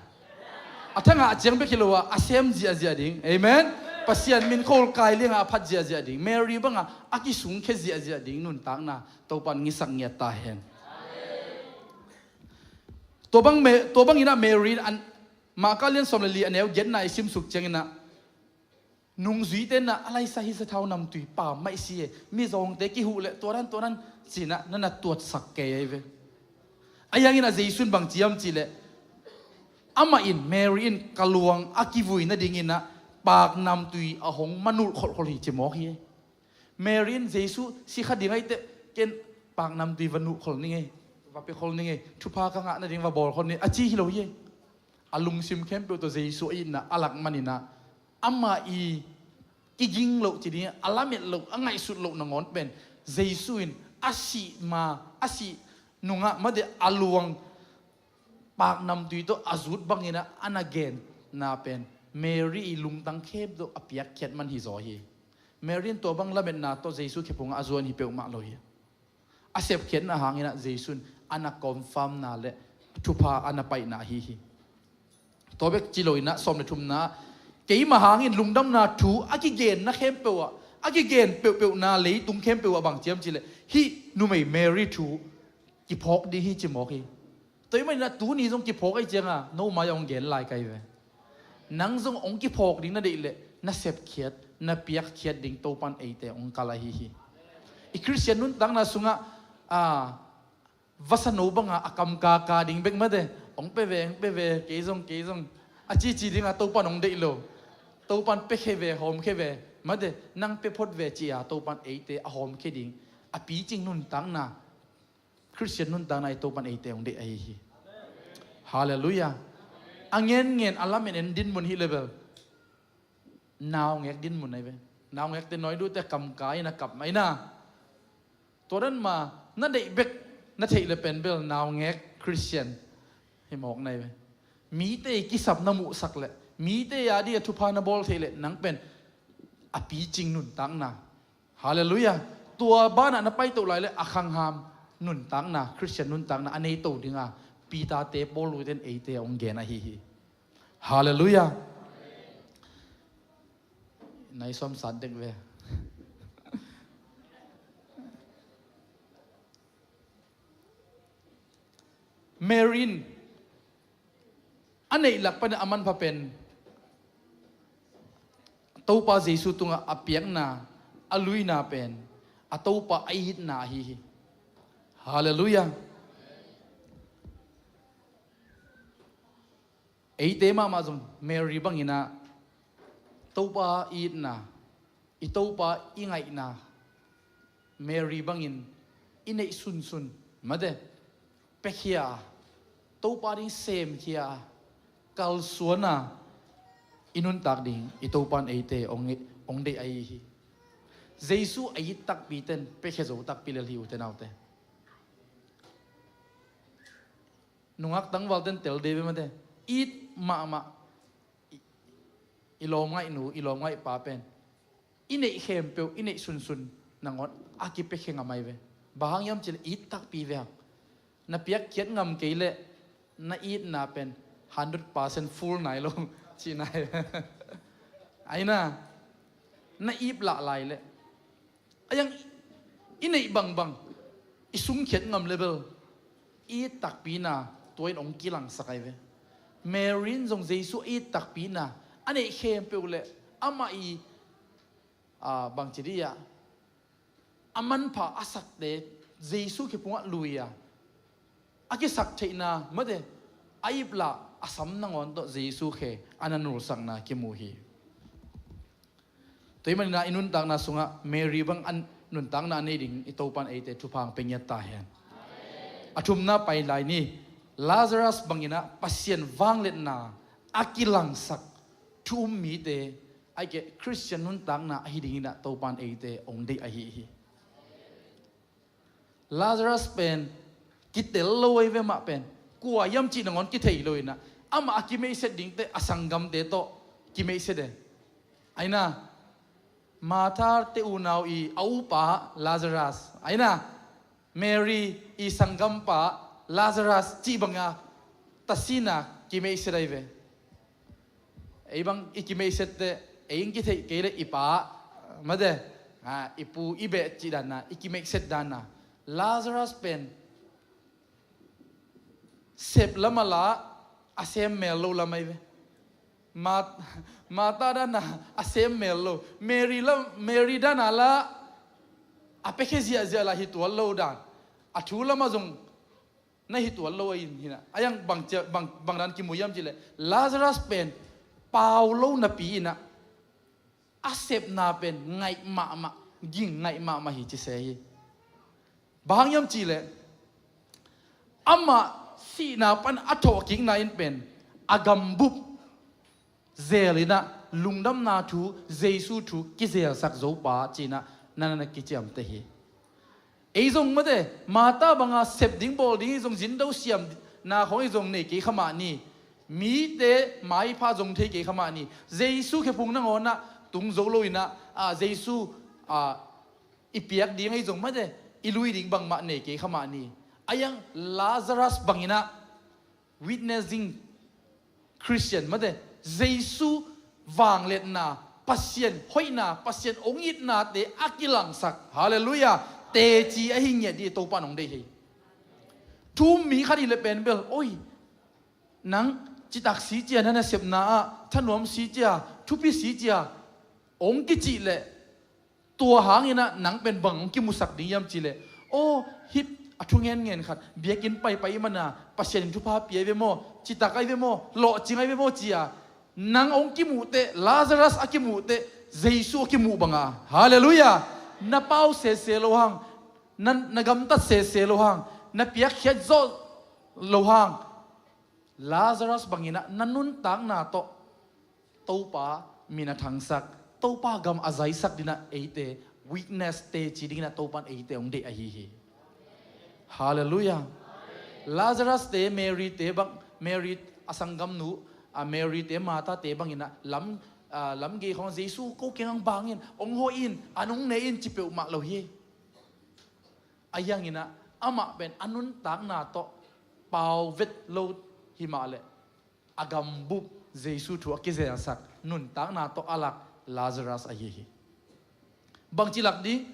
A thangah a ciang bek hi lo a, a sem ziahziah ding. Amen. Pasian min khol kai liangah a phat ziahziah ding. Mary bangah a kisungkhia ziahziah ding nuntakna Topan ngisak ngiat ta hen. Tua bang Me-, tua banginah Mary in an, Marka lian sawm le li a neu giatna i simsuk cianginah, nungzuite inah a laisa hi sathau namtui pam mah i si e, mizawngte kihuh leh tua dan tua dan cinah na na tuatsak kei ahi ve. A hianginah Jesu in bang ciam cihleh, amah in, Mary in ka luang a kivui nadinginah paak namtui a hong manulh kholhkholh hi ci mawk hi. Mary in Jesu si kha ding ahih teh ken paak namtui va nuh khol ning ei, va pia khol ning ei, thupha ka ngah nading va bawl khol ning ei a ci hi lo hi. A lungsim khempeuh tawh Jesu a itna a lak maninah amah i kiging loh ci ding, a lamet loh, a ngaihsut loh nangawn pen Jesu in a sih ma, a sih nungah mate a luang paak namtui tawh a zut banginah a na genna pen Mary i lungtang khempeuh a piakkhiat man hi zaw hi. Mary in tua bang lametna tawh Jesu khe phungah a zuan hi peuhmah lo hi. A sepkhiatna hanginah Jesu in a na confirmna le thupha a na paihna ahi hi. Tua bek ci loinah sawm le thumna, Keimah hangin lungdamna thu a kigenna khempeuh ah, a kigen peuhpeuhna leitung khempeuh ah bang ci hiam cih leh, hih numei Mary thu kiphawk ding hi ci mawk hi. Tua ahih manin ah tuni zong kiphawk ahih ciangin no mai ah hong gen lai ka hi ve. Nang zong hong kiphawk ding na deih leh na sepkhiat, na piakkhiat ding Topa'n eite hong kal ahi hi. I Khristian nuntakna sungah, a, vasano bangin a kam kaka ding bek mate, hong pia ve, hong pia ve, kei zong, kei zong, a cici dingin Topa'n hong deih lo. Topa'n piakhia ve, hawmkhia ve, mate, nang pia phot ve ci-a Topa'n eite a hawmkhia ding, a picing nuntakna, Khristian nuntakna i Topa'n eite hong deih ahi hi. Halleluiah. A ngenngen, a lamen en dinmun hi leh bel naungek dinmun ahi ve. Naungekte nawi duhte kam ka in a kap mai na. Tua dan mah na deih bek na theih leh pen bel naungek Khristian hi mawk na hi ve. Mite kisap na muhsak leh, mite a dingin thupha na bawl theih leh nang pen a picing nuntakna. Halleluiah. Tua banah na paito lai leh a khangham nuntakna, Khristian nuntakna a neito dingin Peter-te, Paul-te in eite hong gen ahi hi. Halleluiah. Nai sawm sat dek ve. Mary in a neih lak panin a manpha pen Topa Jesu tungah a piakna, a luina pen a Topa a itna ahi hi. Halleluiah. Eite mahmah zong Mary bangin ah Topa i itna, i Topa i ngaihna, Mary bangin i neih sunsun mate, piakhia a, Topa ding semkhia a, kalsuan a, i nuntak ding i Topa'n eite hong, hong deih ahi hi. Jesu a it takpite'n piakhia zo takpi lel hi, ute naute. Nungak tangvalte'n tel ding ve mate. It mahmah i, i lawmngaihnu, i lawmngaihpa pen i neih khempeuh, i neih sunsun nangawn a kipiakhia ngam ahi ve. Bang hang hiam cih leh it takpi ve hang. Na piakkhiat ngam kei leh na itna pen hundred percent full nai lo cihna hi ve. Ahi na, na iplah lai leh, a iang i neih bangbang i sungkhiat ngam leh bel i it takpi na tua in hong kilangsak ahi ve. Mary in zong Jesu a it takpi na a neih khempeuh leh amah i, a, bangci dih ah, a manpha a sakte Jesu khe phungah lui a, a kisak theihna mate, a iplah a sam nangawn tawh Jesu khe a na nulsakna kimu hi. Tua ahih manin ah i nuntakna sungah Mary bang a nuntakna a nei ding i Topa'n eite thupha hong pia ngiat ta hen. A thumna pai lai ni. Lazarus bangin ah Pasian vangliatna a kilangsak thu um mite, ahih keh Khristian nuntakna ahi dingin ah Topa'n eite hong deih ahi hi. Lazarus pen kitel lo ahi ve, amah pen kua hiam cih nangawn kithei lo in ah, amah a kimeihset dingte a sanggamte tawh kimeihset e. Ahi na, Martha-te unau i a upa Lazarus, ahi na, Mary i sanggampa Lazarus cih banga tasin a kimeihset ahi ve. Ei bang i kimeihsette, ei in kitheih kei leh i pa, mate, a, i pu i beh cih dan a, i kimeihset dan a, Lazarus pen sep lam a la, a sem mel lo lam ahi ve. Ma-, Martha dan a, a sem mel lo. Mary lam, Mary dan a la, a piakhia ziahziah la hi tuan lo dan. A thu lam a zong na hi tuan lo ahi in hi na. A iang bang cia, bang, bang dan kimu hiam cih leh, Lazarus pen pau lo napi in ah, a sepna pen ngaih mahmah, ging ngaih mahmah hi ci se hi. Bang hang hiam cih leh, amah sihna pan a thawhkikna in pen a gambup zel in ah lungdamna thu, Jesu thu kizelsak zo pa ci-in ah na na kiciamteh hi. Ei zong mate, Martha banga sep ding bawl ding hi zong, zindo siamna khawng hi zong nei kei kha mah ni. Mite maipha zong thei kei kha mah ni. Jesu khe phung nangawn ah tung zo lo in ah, a, Jesu, a, i piak ding ahi zong mate, i lui ding bangmah nei kei kha mah ni. A iang Lazarus bangin ah witnessing Christian mate, Jesu vangliatna, Pasian hoihna, Pasian hong itnate a kilangsak. Halleluiah. Teci ahi ngiat dih Topa in hong deih hi. Thu um mi khat hi le pen bel, oi, nang citak si cia, na nasepna ah thanuam si cia, thupi si cia, hong kicih leh, tua hangin ah nang pen bang hong kimusak ding hiam cih leh, aw, hih a thu ngenngen khat, biakinn paipai mana, Pasian in thupha pia hi ve maw, citak ahi ve maw, lawhcing ahi ve maw cia, nang hong kimuh teh, Lazarus a kimuh teh, Jesu a kimuh banga. Halleluiah. Na pau sese lo hang, na, na gamtat sese lo hang, na piakkhiat zawh lo hang, Lazarus bangin ah na nuntakna tawh Topa min a thangsak, Topa gam a zaisak dingin ah eite, witness teci dingin ah Topa in eite hong deih ahi hi. Halleluiah. Lazarus te, Mary te bang, Mary a sanggamnu, a Mary te, Martha te bangin ah lam, a, lamgei khawng, Jesu ko kiangah bang in, hong hawh in, an hong ne in ci peuhmah lo hi. Ahi hangin ah amah pen a nuntakna tawh pau vet lo hi mah leh, a gambup Jesu thu a kizelsak, nuntakna tawh a lak Lazarus ahi hi. Bangci lak ding?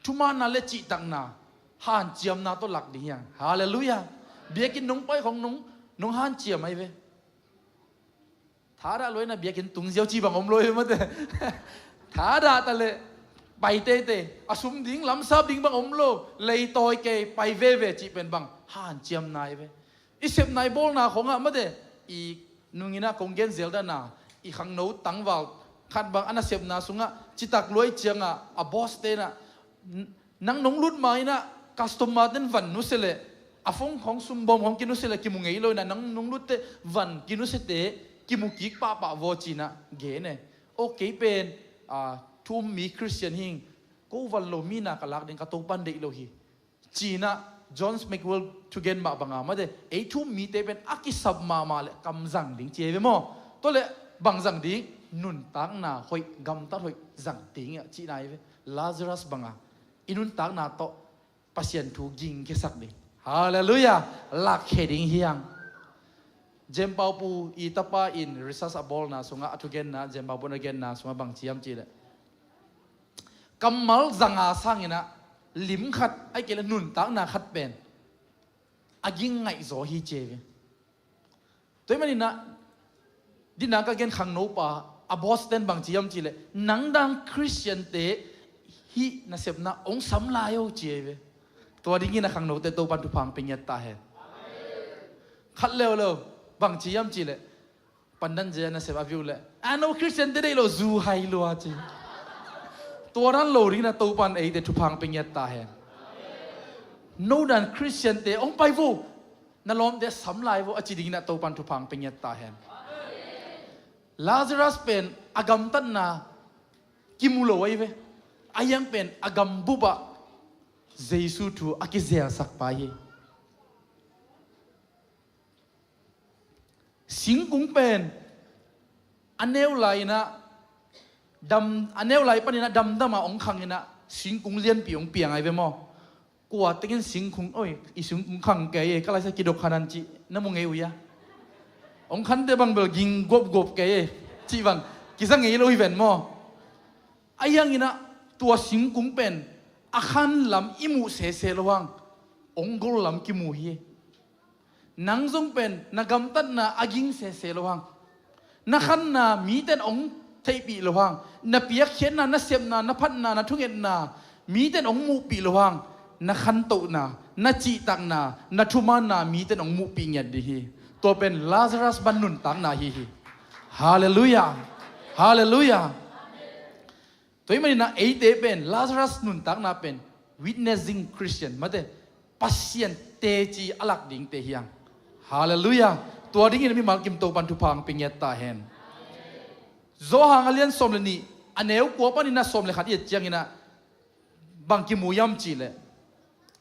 Thumaanna le cihtakna, hanciamna tawh lak ding hi hang. Halleluiah. Biakinn nong pai khawng nong, nong hanciam ahi ve. Thadah lua in ah biakinn tung ziau cih bang om lo hi mate. Thadah ta leh pai teitei, a sum ding, lamsap ding bang om lo, leitawi kei, pai veve cih pen bang hanciamna hi ve. I sepna i bawlna khawngah mate, i nungin ah kong gen zel dan a, i khangno tangval khat bang a nasepna sungah citak lua ahih ciangah a boss te in ah, nang nong lut ma in ah customer ten van nusia leh, a phone khawng, sumbawm khawng kinusia leh kimu ngei lo in ah, nang nong lut teh van kinusiate kimu kik pahpah vaw ci in ah gen e. Aw, kei pen, a, thu um mi Khristian hi ing, ko van lo mi na ka lak ding, ka Topa in deih lo hi, ci in ah John Maxwell thugen mah banga mate, ei thu um mite pen a kisap mahmah leh kam zang ding ci ahi ve maw. Tua leh bang zang ding? Nuntakna hoih, gamtat hoih zang ding a cihna ahi ve. Lazarus banga i nuntakna tawh Pasian thu gingkhiasak ding. Halleluiah. Lakkhia ding hi hang. Jem Pau Pu i tapa in research a bawlna sungah, a thugenna, Jem Pau Pu in a genna sungah bangci hiam cih leh, kammal zanga sangin ah lim khat, ahih kei leh nuntakna khat pen a ging ngaihzaw hi ci ahi ve. Tua ahih manin ah, dina ka gen khangnopa, a boss ten bangci hiam cih leh, nang dan Khristiante hih nasepna hong sam lai o ci ahi ve. Tua dingin a khangnote Topa in thupha hong pia ngiat ta hen. Khat leuleu, bangci hiam cih leh, pandan zia nasep a view leh, a, no Khristiante deih lo, zu hai lua ci. Tua dan lo dingin ah Topa in eite thupha hong pia ngiat ta hen. No dan Khristiante hong pai vo, na lawmte sam lai vo a ci dingin ah Topa in thupha hong pia ngiat ta hen. Lazarus pen a gamtatna kimu lo ahi ve. Ahi hang pen a gambup ah Jesu thu a kizelsak pa hi. Singkung pen a neu lai in ah dam, a neu lai panin ah damdam a hong khang in ah singkung lianpi hong piang ahi ve maw. Kua tekin singkung, oi, i singkung khang kei e, ka laisa kidok khanan cih na mu ngei uh hia? Hong khante bang bel ging gopgop kei e, cih bang kiza ngei lo hi ven maw. Ahi hangin ah tua singkung pen a khan lam i muh sese lo hang, hong gol lam kimu hi. Nang zong pen na gamtatna a ging sese lo hang, na khanna mite in hong theihpih lo hang, na piakkhiatna, na sepna, na phatna, na thungetna mite in hong muhpih lo hang, na khantohna, na cihtakna, na thumaanna mite in hong muhpih ngiat ding hi. Tua pen Lazarus bang nuntakna ahi hi. Halleluiah. Halleluiah. Tua ahih manin ah eite pen Lazarus nuntakna pen witnessing Christian, mate, Pasian teci a lak dingte hi hang. Halleluiah. Tua dingin mimal kim Topa in thupha hong pia ngiat ta hen. Johan a lian sawm le nih, a neu kua panin ah sawm le khat i et ciangin ah bang kimu hiam cih leh,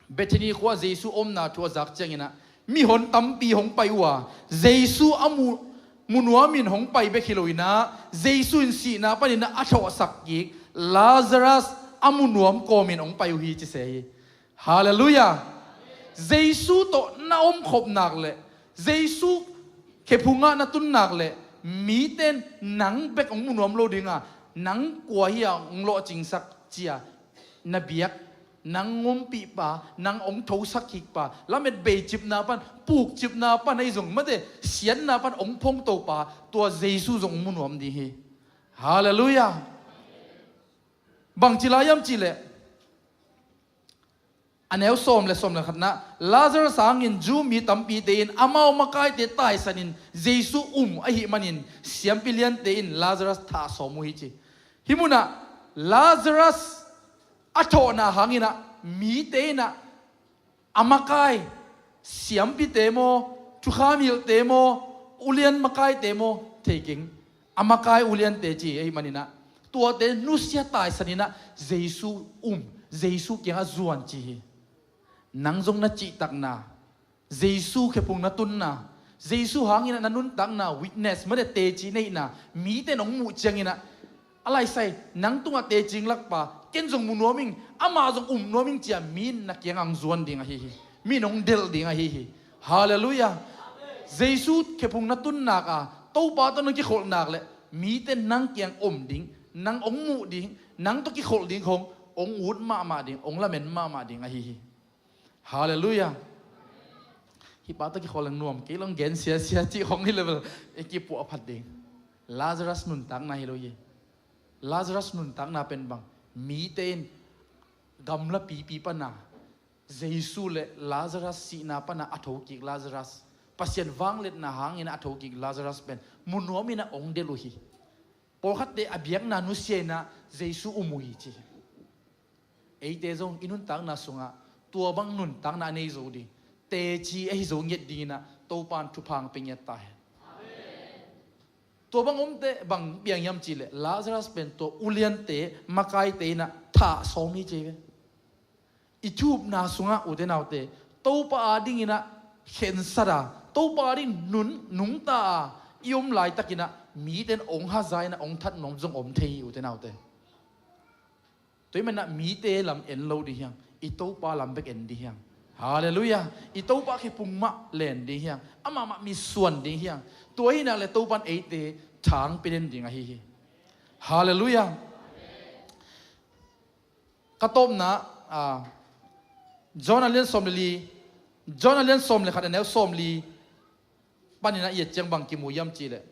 Bethany khua Jesu omna thu a zak ciangin ah mihon tampi hong pai uh a, Jesu a mu, mu nuamin hong pai bek hi lo in ah, Jesu in sihna panin ah a thawhsak kik Lazarus a mu nuam kawmin hong pai uh hi ci se hi. Halleluiah. Jesu tawh na omkhop nak leh, Jesu khephungah na tun nak leh, Mite in nang bek hong mu nuam lo ding a, nang kua hi a hong lawhcingsak ci-a na biak, nang ompihpa, nang hong thosak kikpa, lamet beicipna pan, pukcipna pan ahi zong, mate, siatna pan hong phongtopa, tua Jesu zong hong mu nuam ding hi. Halleluiah. Bangci lai hiam cihleh, a neu sawm le sawm le khatna, Lazarus hangin Jew mi tampite in amau makaite taisanin Jesu um ahih manin siampi liante in Lazarus thah sawm uh hi ci. Hih munah Lazarus a thawhna hanginah mite inah a makai, siampite maw, thukham hilhte maw, ulian makaite maw, thei keng. A makai uliante ci ahih maninah, tuate nusia taisaninah Jesu um, Jesu kiangah zuan ci hi. Nang zong na cihtakna, Jesu khephung na tunna, Jesu hanginah na nuntakna, witness, mate, teci neihna, mite in hong muh cianginah, a laisai, nang tungah teci lakpa, ken zong mu nuam ing, amah zong um nuam ing ci-a mi in na kiangah hong zuan ding ahi hi. Mi in hong delh ding ahi hi. Halleluiah. Jesu khephung na tun nak a, Topa tawh na kikholh nak leh, mite in nang kiang om ding, nang hong muh ding, nang tawh kikholh ding khong hong ut mahmah ding, hong lamen mahmah ding ahi hi. Halleluiah. Hih pa tawh kikholh leng nuam kei lo, gen siasia cih khong hi level, i kipuah phat ding. Lazarus nuntakna hi lo hi. Lazarus nuntakna pen bang, mite in gamla pipi pana Jesu le Lazarus sihna pana a thokik Lazarus, Pasian vangliatna hangin a thokik Lazarus pen mu nuam inah hong delh uh hi. Pawlkhatte a biakna nusia inah Jesu um uh hi ci. Eite zong i nuntakna sungah tua bang nuntakna a nei zo ding, teci ahi zo ngiat dinginah Topa in thupha hong pia ngiat ta hen. Tua bang omte bang piang hiam cihleh, Lazarus pen tua uliante makaite inah thah sawm hi ci ve. I thupna sungah ute naute, Topa adinginah khensat a, Topa ading nun nungta a i om laitakinah mite in hong haza inah hong that nuam zong om thei hi ute naute. Tua ahih maninah mite lam en lo ding hiang, i Topa lam bek en ding hiang. Halleluiah. I Topa khephung mah len ding hiang, amah mah mitsuan ding hiang. Tua ahih nak leh Topa in eite thang pia den ding ahi hi. Halleluiah. Ka tawpna, ah, John a lian sawm le li, John a lian sawm le khat a neu sawm li paninah i et ciang bang kimu hiam cihleh,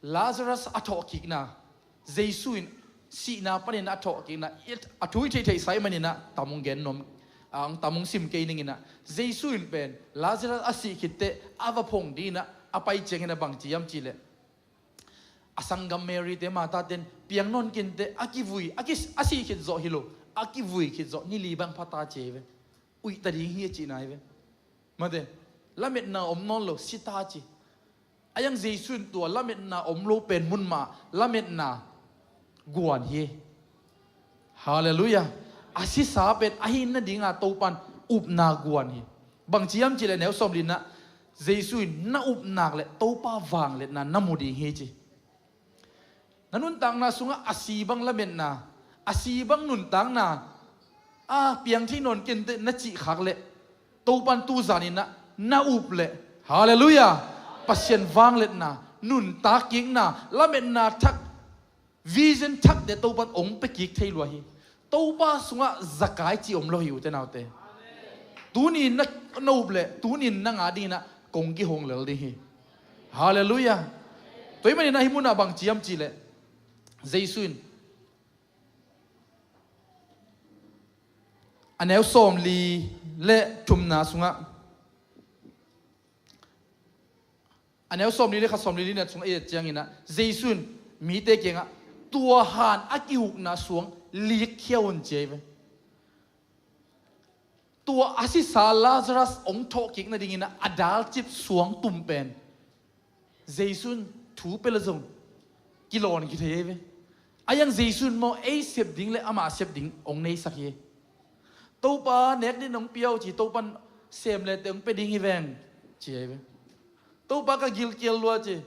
Lazarus a thawhkikna, Jesu in sihna panin a thawhkikna, a thu i theihtheihsa ahih maninah tam hong gen nuam, ah, tam hong sim kei ninginah, Jesu in pen Lazarus a sih khitteh a va phong dinginah a pai cianginah bang ci hiam cihleh, a sanggam Mary te, Martha ten piang nawn kinteh a kivui, a ki, a sih khit zawh hi lo, a kivui khit zawh ni li bang pha ta ci hi ve. Uih ta ding hi a cihna hi ve. Mate, lametna om nawn lo, si ta ci. A hiang Jesu in tua lametna om lo pen mun mah lametna guan hi. Halleluiah. A sisa pen a hin nadinga Topa in upna guan hi. Bang ci hiam cihleh neu sawm linah, Jesu in na up nak leh Topa vangliatna na mu ding hi ci. Na nuntakna sungah a si bang lametna, a si bang nuntakna, a piang thei nawn kenteh na cih khak leh Topa in tu zaninah na up leh, halleluiah, Pasian vangliatna, nuntak kikna, lametna thak, vision thakte Topa in hong pia kik thei lua hi. Topa sungah zakai cih om lo hi ute naute. Tuni na, na up leh tuni na ngah dinginah kong kihong lel ding hi. Halleluiah. Tua ahih maninah hih munah bang ci hiam cihleh, Jesu in a neu sawm li le thumna sungah, a neu sawm li le khat, sawm li li nat sungah i et cianginah, Jesu in mite kiangah tua han a kihukna suang likkhia un ci hi ve. Tua a sisa Lazarus hong thawhkik nadinginah a dalcip suang tum pen Jesu in thu pia le zong kilawn kithei hi ve. A hiang Jesu in maw ei sep ding le amah sep ding hong neisak hi. Topa nek ding hong pia uh ci, Topa in sem le teh hong pia ding hi veng ci hi ve. Topa ka gil kial lua ci,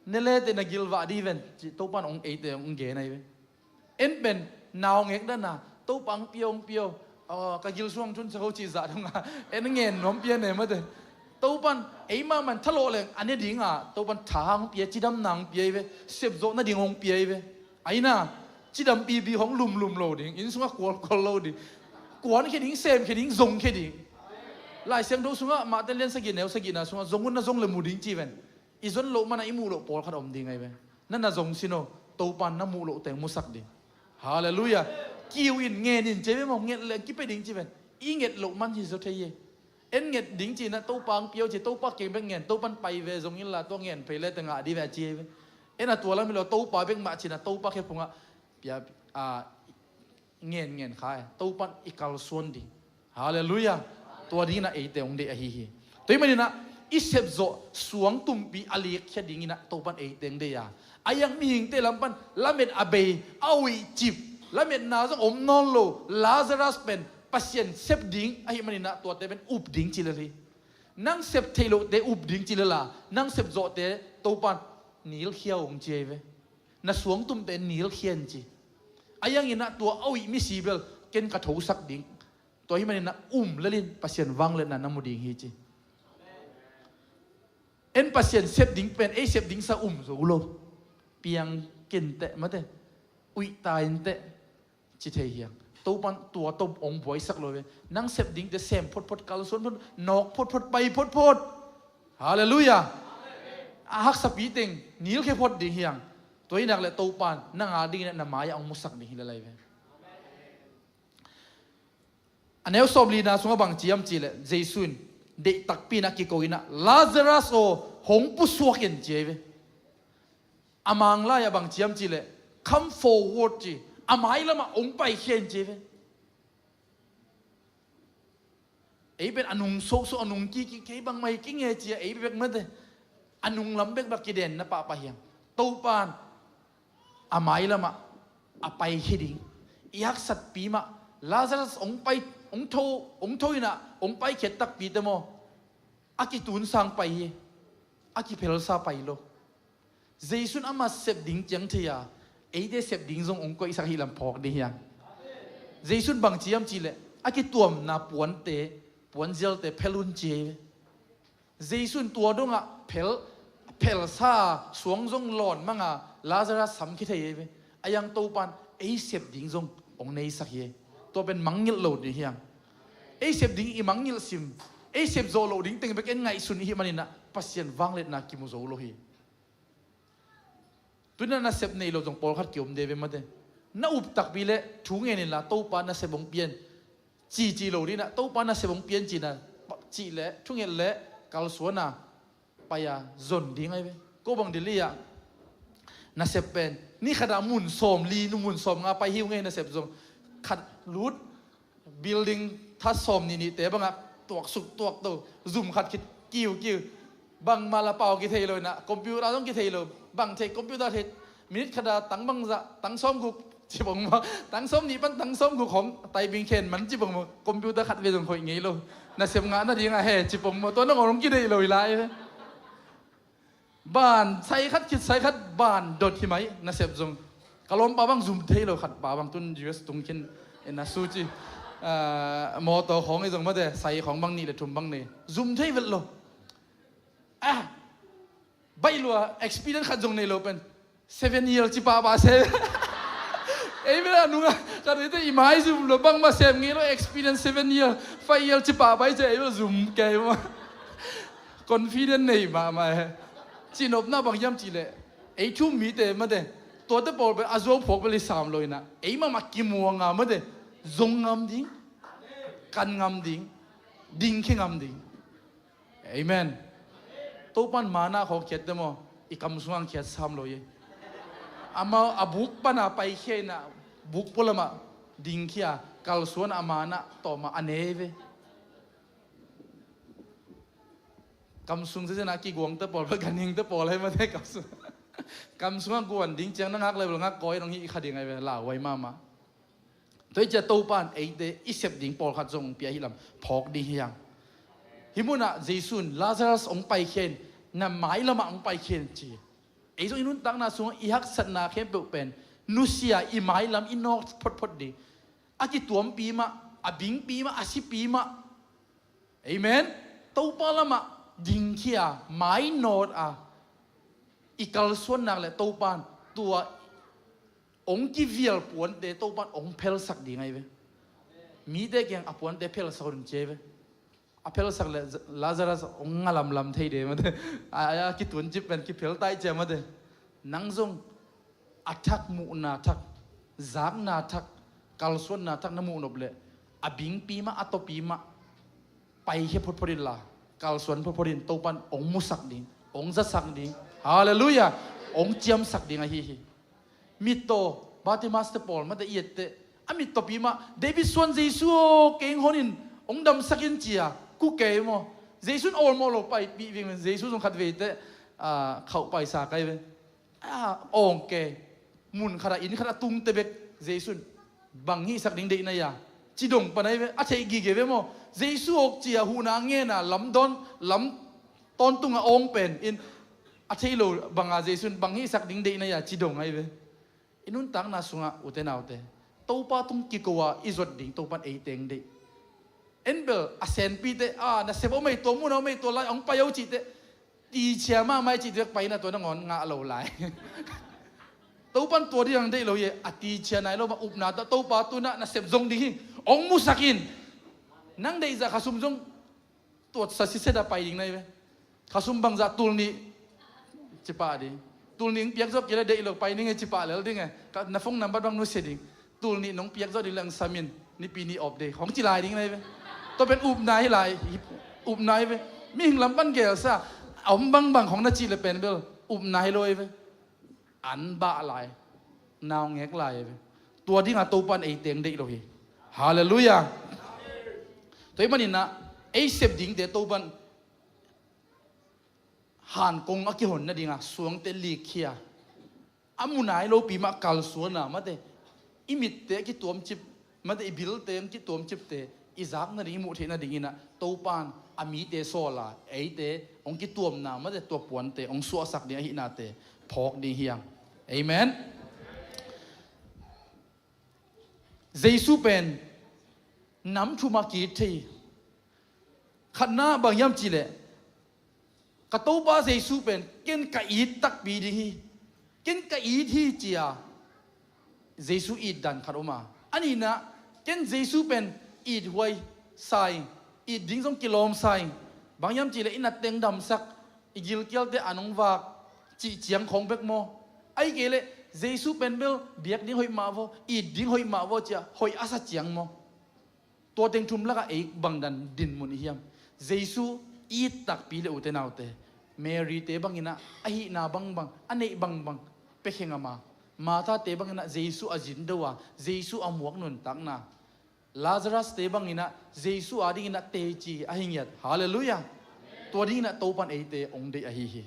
ne le teh na gil vah ding hi ven ci, Topa in hong eite hong gen ahi ve. En pen nau ngek dana, Topa hong pia, hong pia, ah, ka gil suang thun sa ho cih zah donga en ngen nuam pia ne mate. Topan ei mahmah in thalawh leng a ne ding a, Topan tha hong pia, cidamna hong pia hi ve, sepzawh nading hong pia hi ve. Aina, cidam pipi hong lumlum lo ding, inn sungah kualkual lo ding. Kuankhia ding, semkhia ding, zongkhia ding. Lai Siangtho sungah Matthai lian sagih neu sagihna sungah zong un na zong le mu ding ci ven. I zon loh mana i muh loh pawlkhat om ding ahi ve. Na na zong sin aw, Topan na muh loh teng musak ding. Halleluiah. Kiu in, ngen in ci ve maw, nget le kipia ding ci ven. I nget loh man hi zaw thei hi. En nget ding ci-in ah Topa hong pia uh ci, Topa kiang bek ngen, Topan pai ve zong inla tua ngen phei le te ngah dih ve a ci hi ve. En a tua lam hi lo, Topa bek mah ci-in ah Topa khe phungah pia, a, ngen ngen kha e, Topan i kalsuan ding. Halleluiah. Tua dingin ah eite hong deih ahi hi. Tua hih manin ah i sepzawh suang tumpi a likkhia dingin ah Topan eite hong deih a, a iang mihingte lam pan lamet a bei, a uih cip, lametna zong om nawn lo Lazarus pen Pasian sep ding ahih manin ah tuate pen up ding ci lel hi. Nang sep theih lohte up ding ci lel a, nang sepzawhte Topan nilkhia ung ci ahi ve. Na suangtumte nilkhia in ci. A iangin ah tua a uih misi bel ken ka thosak ding. Tua hih manin ah um lel in Pasian vangliatna na mu ding hi ci. En Pasian sep ding pen ei sep ding sa um zo lo. Piang kei inteh mate, uih ta inteh ci thei hi hang. Topan tua tawh hong buaisak lo ve. Nang sep dingte sem photphot, kalsuan phot, nawk photphot, pai photphot. Halleluiah. A haksapi teng nilkhia phot ding hi hang. Tua hi nak leh Topan nang a dingin ah na mai-ah hong musak ding hi lel ahi ve. A neu sawmlina sungah bang ci hiam cih leh, Jesu in deih takpi in ah kiko in ah, Lazarus aw, hong pusuak in ci ahi ve. A Manglai ah bang ci hiam cih leh, come forward ci, a mailam ah hong paikhia in ci ahi ve. Ei pen a nung sohsoh, a nung kiki, kei bangmah hi kei nge ci a, ei bek mate, a nung lam bekbek kidenna pahpah hi hang. Topan a mailam ah a paikhia ding, i haksatpi mah, Lazarus hong pai, hong tho, hong tho in ah hong paikhiat takpi te maw, a kitunsang pai hi, a kiphelsa pai lo. Jesu in ama sep ding ciang thei a, eite sep ding zong hong koihsak ahih lam phawk ding hi hang. Jesu in bang ci hiam cih leh, a kituamna puante, puanzialte phel un ci hi ve. Jesu in tua dongah phel, phelsa a, suang zong lawn mang a, Lazarus samkhia thei hi ve. A iang Topan ei sep ding zong hong neisak hi. Tua pen mangngilh lo ding hi hang. Ei sep ding i mangngilh sim, ei sep zawh loh ding teng bek en ngaihsun i hih manin ah Pasian vangliatna kimu zo lo hi. Tuni-in ah nasep nei lo zong pawlkhat ki-om de ve mate. Na up takpi leh thu ngen inla, Topa nasep hong pia in, ci ci lo ding in ah, Topa nasep hong pia in ci-in ah, cih leh thunget leh kalsuan a, pai a zon ding ahi ve. Ko bang Delhi ah nasep pen ni khat ah mun sawmli, nu mun sawmnga pai hi ung ei, nasep zong khat lut, building that sawm nih nihte bangah tuaksuk tuakto, zum khat khit kiukiu. Bangmah la pau kithei lo in ah, computer zong kithei lo. Bang thei, computer thei, minute khat ah tang bangzah, tang sawmguk ci pong maw, tang sawmnih pan tang sawmguk hong typing khen man ci pong maw, computer khat vei zong hoih ngei lo. Nasep ngah nading ah he ci pong maw, tua nangawn hong kideih lo hi lai. Ban sai khat khit sai khat ban dot hi mai, nasep zong. Ka lawmpa bang zum thei lo, khat pa bang tun U S tung khin, e, na su ci, ah, mawtaw khawng i zong mate, sai khawng bang nih le thum bang nei, zum thei vet lo. Ah, baih lua, experience khat zong nei lo pen seven year ci pahpah se. Ei bel a nungah khat eite i maizum lo, bangmah sem ngei lo, experience seven year, five year ci pahpah i ci, ei bel zum kei maw. Confident nei mahmah he. Cihnopna bang hiam cih leh, ei thu-um mite mate, tuate pawl pen a zuau phuak bel i sam lo in ah, ei mahmah kimuang a mate, zong ngam ding, kan ngam ding, dingkhia ngam ding. Amen. Topan manna khawng khiat te maw, i kam sungah khiat sam lo hi. Amau a buk pan a paikhia in ah, buk pualam ah dingkhia, kalsuan a manna tawm a a ne ve. Kam sung zenzen a kiguangte pawl, ganhingte pawl ahi mate kam sung. Kam sungah guan ding ciang na ngak level ngak kawi dong hi kha ding ahi ve, lauhuai mahmah. Tua hi ciah Topa in eite i sep ding pawlkhat zong hong pia hi lam phawk ding hi hang. Hih munah Jesu in Lazarus hong paikhia in, na mailamah hong paikhia in ci. Ei zong i nuntakna sungah i haksatna khempeuh pen nusia, i mailam i nawk photphot ding. A kituampi mah, a bingpi mah, a sipi mah. Amen. Topa lamah dingkhia, mainawt a i kalsuan nak le Topan tua hong kivial puante Topan hong phelsak ding ahi ve. Mite kiang a puante phelsak un ci ahi ve. A phelsak le Lazarus hong ngalamlam thei de mate. A, a, a kituancip pen kiphel tai cia mate. Nang zong a thak muhna thak, zakna thak, kalsuanna thak na muh nop le a bingpi mah, a tawpi mah paikhia photphot inla, kalsuan photphot in Topan hong musak ding, hong zasak ding. Halleluiah. Hong ciamsak ding ahi hi. Mittaw Bartimas te pawl mate i etteh a mittawpi mah David suan Jesu aw kei hong hon in, hong damsak in cia ku kei maw. Jesu in awlmawh lo paipih vingving. Jesu zong khat veiteh khauh paisa kai ve. A awng kei mun khatah inn khatah tungte bek Jesu in bang hihsak ding deih na ia ci dong pan ahi ve. A theih gige ve maw. Jesu awk cia huhna a ngena lamdawn lam tawntunga awng pen in a thei lo banga Jesu in bang hihsak ding deih na ia ci dong ahi ve. I nuntakna sungah ute naute Topa tung kiko a i zot ding Topan ei teng deih. En bel a senpite a nasep om ei tua mun a om ei tua lai hong pai o cihteh ticia mahmah i cih vek paina tua nangawn ngah lo lai. Topan tua ding ang deih lo hi a ticia nai lo mah upna tah Topa tunah nasep zong ding hi. Hong musak in. Nang deihzah khasum zong tuatsa siset a pai ding nai ve. Khasum bangzah tul nih cipah ding. Tul nih hong piak zawh kei le deih lo pai ning e cipah lel ding e. Na phone number bang nusia ding. Tul nih nong piak zawh ding le hong sam in nipi nih off ding hong ci lai ding nai ve. Tua pen upna hi lai. Upna hi ve. Mihing lam pan gelsa a om bangbang hong na cih le pen bel upna hi lo hi ve. An bah lai, naungek lai ve. Tua dinga Topan ei teng deih lo hi. Halleluiah. Tua hi maninah ei sep dingte Topan hankong a kihon nadinga suangte likkhia a mu nai lopi mah kalsuana mate i mitte a kituamcip mate i bilte hong kituamcipte i zak nading i muh theih nadinginah Topan a mite sawla eite hong kituamna mate tua puante hong suahsak ding ahihnate phawk ding hiang. Amen. Jesu pen nam thuma kiit thei. Khatna bang hiam cihleh ka Topa Jesu pen ken ka it takpi ding hi. Ken ka it hi cia Jesu it dan khat om a. A nihna ken Jesu pen it huai sa ing, it ding zong kilawm sa ing. Bang hiam cihleh i natteng damsak, i gilkialte an hong vak cih ciang khawng bek maw? Ahih kei leh Jesu pen bel biak ding hoih mah vaw, it ding hoih mah vaw cia hoih a sa ciang maw? Tua teng thum lakah ei bangdan dinmun i hiam? Jesu it takpi le ute naute Mary te banginah a hihna bangbang a neih bangbang pekhe ngam a, Martha te banginah Jesu a zindo a Jesu a muak nuntakna, Lazarus te banginah Jesu a dinginah teci a hi ngiat. Halleluiah. Tua dinginah Topan eite hong deih ahi hi.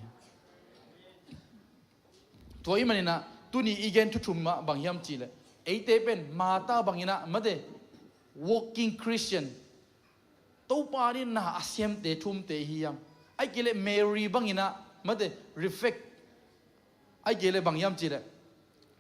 Tua i maninah tuni i gen thuthum mah bang hiam cihleh eite pen Martha banginah mate working Christian, Topa ding na a siamte thumte i hi hiam? Ahih kei leh Mary banginah mate reflect, ahih kei leh bang hiam cihleh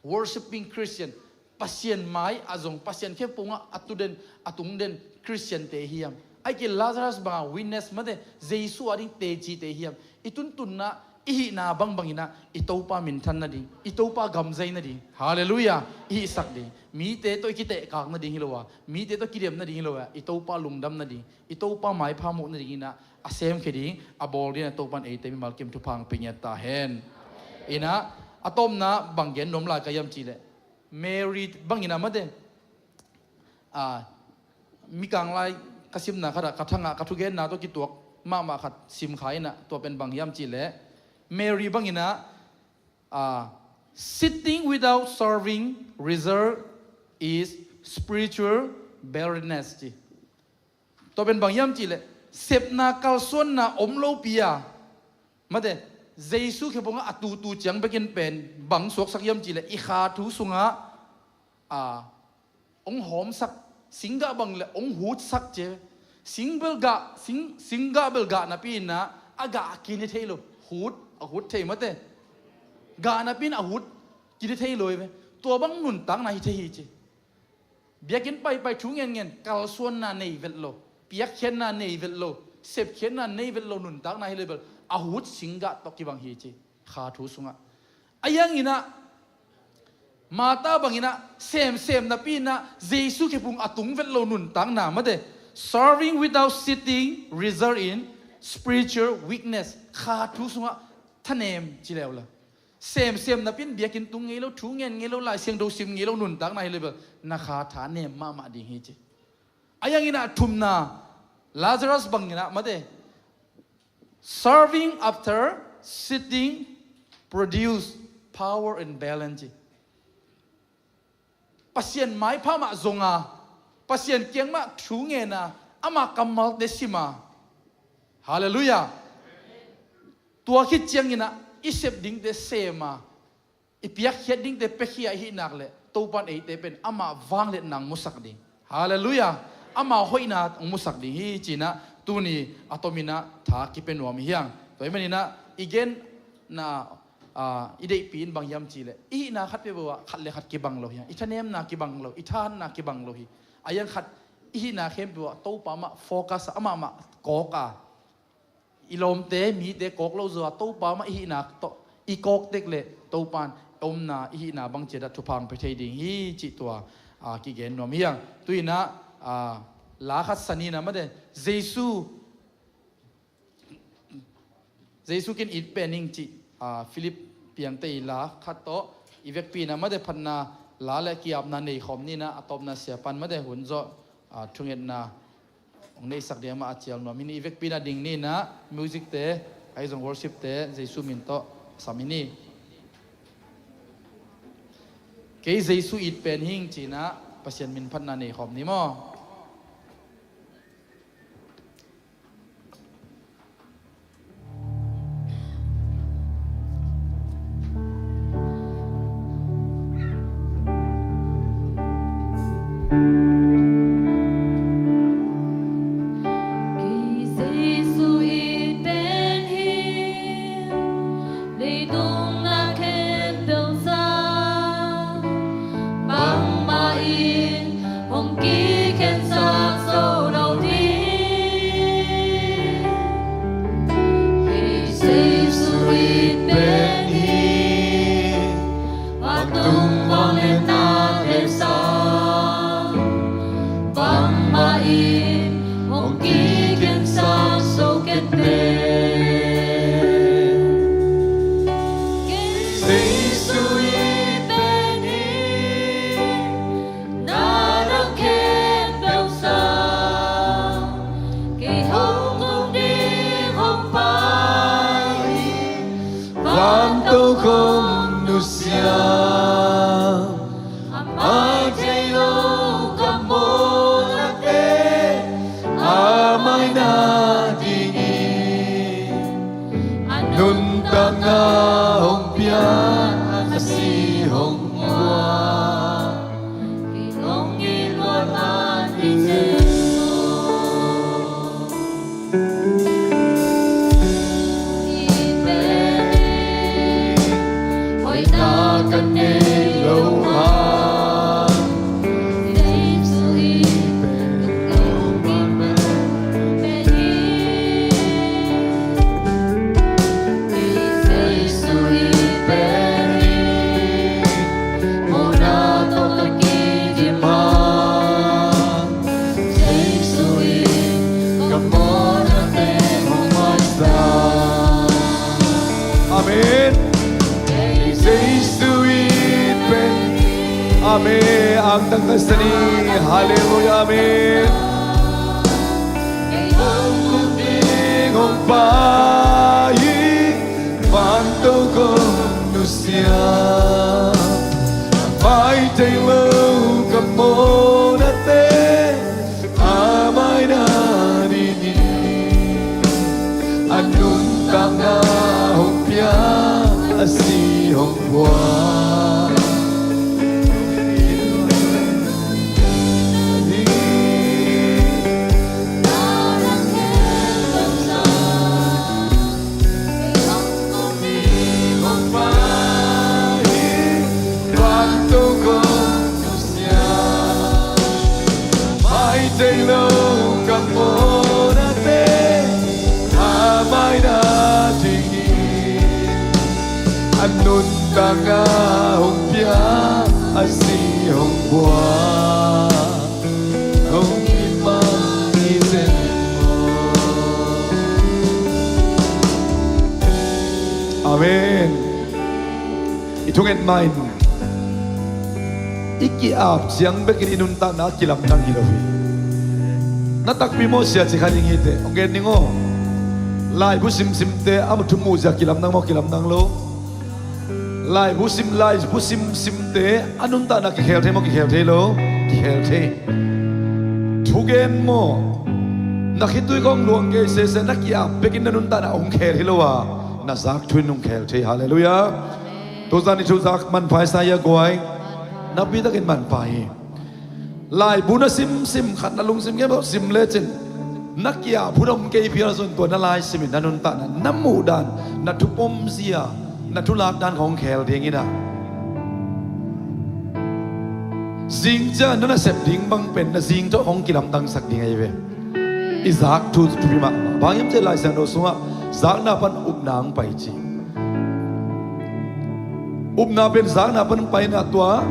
worshipping Christian, Pasian mai a zong Pasian khempungah a tu den a tung den Christian te hiam? Ahih kei Lazarus banga witness mate Jesu a ding tecite hiam? I tuntunna i hihna bangbanginah i Topa minthan nading, i Topa gamzai nading, halleluiah, i hihsak ding. Mite tawh i kitehkak nading hi lo a, mite tawh kidem nading hi lo a, i Topa lungdam nading, i Topa maipha muh nadinginah a semkhia ding, a bawl dingin a Topan eite mimal kim thupha hong pia ngiat ta hen. Inah a tawpna bang gen nuam lai ka hiam cihleh Mary banginah mate a mikang lai ka simna khatah ka thangah ka thugenna tawh kituak mahmah khat simkha inah tua pen bang hiam cihleh Mary banginah a sitting without serving result is spiritual barrenness ci. Tua pen bang hiam cihleh sepna kalsuanna om lopi a mate Jesu khepungah a tutu ciang bekin pen bang suaksak hiam cihleh i kha thu sungah a hong hawmsak singgah bang le hong hutsak ce. Singbel gah sing, singgah bel gah napi inah a gah a kin hi thei lo. Hut a hut thei mate gah napi in a hut kin hi thei lo hi ve. Tua bang nuntakna hi thei hi ci. Biakinn paipai thu ngenngen kalsuanna nei vet lo, piakkhiatna nei vet lo, Sepkhiatna nei vet lo nuntakna hi le bel a hut singgah tawh kibang hi ci. Kha thu sungah a iang inah Martha bang inah semsem napi inah Jesu khephung a tung vet lo nuntakna mate, serving without sitting result in spiritual weakness. Kha thu sungah thanem ci leula, semsem napi in biakinn tung ngei lo, thu ngen ngei lo, Lai Siangtho sim ngei lo nuntakna hi le bel na kha thanem mahmah ding hi ci. A iang inah thumna Lazarus bang inah mate, serving after sitting produce power and balance ci. Pasian maipha mah zonga, Pasian kiang mah thu ngena, ama kammalte sima. Halleluiah. Tua khit cianginah i sep dingte sema, i piakkhiat dingte piakhia i hih nak leh Topan eite pen ama vangliatna hong musak ding. Halleluiah. Ama hoihna hong musak ding hi cinah tuni a tominah tha kipia nuam hi hang. Tua hi maninah i genna, aa, i deihpih in bang hiam cihleh i hihna khat peuhpeuh ah khat le khat kibang lo hi hang. I thanemna kibang lo, i thahatna kibang lo hi. A iang khat i hihna khempeuh ah Topa mah focus a, amah mah kawk a, i lawmte, mite kawk lo zaw a Topa mah i hihna tawh i kawk tek leh Topan omna i hihna bang ciatah thupha hong pia thei ding hi cih tua, aa, kigen nuam hi hang. Tuinah, aa, la khat saninah mate, Jesu, Jesu kin it pen hing cih, aa, Philip piangte i la khat tawh i vekpi inah mate phatna la le ki-apna nei khawm ninah a tawpna siapan mate hun zawh, aa, thungetna hong neihsak ding amah a cial nuam hi ni. I vekpi inah ding ninah music te, ahi zong worship te Jesu min tawh sam hi ni. Kei Jesu it pen hing cinah Pasian min phatna nei khawm ni maw? Kei Jesu it pen hi, leitung na khempeuh sang bangmah in hong kikhensak zo lo ding. Kei Jesu it pen hi, vantung vangliatna khempeuh bangmah in hong kikhensak zo kei pen. Kei Jesu it pen hi, na dang khempeuh sang kei hong tung ding hong pai hi. Vantungah hong nusia, a mai thei lo ka mawhnate a mai nadingin a nuntakna hong pia, a si hong guan. Kei hong it luat man hi Jesu. Hoihtak ka nei lo a, Jesu it pen hi. Jesu it pen hi. Mawhna tawh ka kidim hang, Jesu in ka mawhnate hong maisak. Amen. Jesu it pen. Amen. Angtang ka sani. Halleluiah. Amen. Kei hong tung ding hong pai hi. Vantungah hong nusia, a mai thei lo ka mawhnate a mai nadingin a nuntakna hong pia, a si hong guan. Tangah hong pia a si hong bua hong kipan i zen maw? Amen. I thungen mah in i ki-ap ciang bekin i nuntakna kilamdang hi lo hi. Na takpi maw sia ci kha ding hi teh, hong gen ding aw. Laibu simsimte a mu thu muh zia kilamdang maw, kilamdang lo? Laibu sim, laibu simsimte a nuntakna kikhel thei maw, kikhel thei lo? Kikhel thei. Thugen maw? Na khitui kong luang kei sese, na ki-ap bekin na nuntakna hong khel hi lo a, na zak thu in hong khel thei. Halleluiah. Tuzan i thu zak manpha i sa hia guai? Nakpi takin manpha hi. Laibu na simsim khat, na lungsim kei maw sim lecin, na ki-ap hun om kei phial zong tua na laisim in na nuntakna, na muhdan, na thupom zia, na thulakdan khong khel ding in ah, zing ciang na nasep ding bang pen na zing tawh khong kilamdangsak ding ahi ve. I zak thu thupi mahmah. Bang hiam cih leh Lai Siangtho sungah zakna pan upna hong pai ci. Upna pen zakna pan hong pai in ah, tua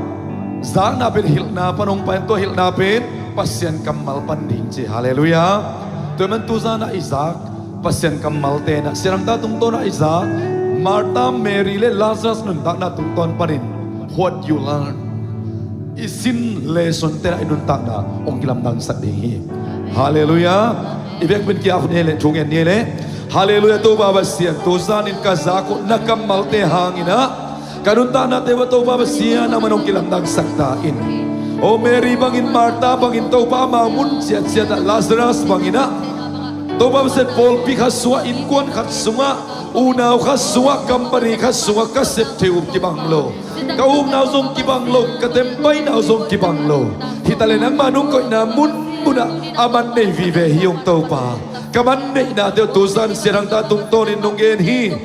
zakna pen hilhna pan hong pai in, tua hilhna pen Pasian kammal pan ding ci. Halleluiah. Tua man tuzan ah i zak Pasian kammalte in ah, siangtho tungtawn ah i zak Martha, Mary le Lazarus nuntakna tungtawn panin what you learn, i sin lesson te in ah i nuntakna hong kilamdangsak ding hi. Halleluiah. I vekpi in ki-ap ni le, thungen ni le. Halleluiah. Topa Pasian, tuzan in ka zak uh na kammalte hangin ah ka nuntaknate uah Topa Pasian nangman hong kilamdangsak ta in. O Mary bangin, Martha bangin, Topa, amau mun ciatciat ah Lazarus bangin ah, Topa Pasian, pawlpi khat sungah, innkuan khat sungah, unau khat sungah, company khat sungah ka sep thei uh kibang lo. Ka ukna uh zong kibang lo, ka tempaina uh zong kibang lo. Hi ta leh nangma nong koihna munmun ah a man nei vive hi ung Topa. Ka man neihnate uh tuzan siangtho tungtawnin nong gen hi.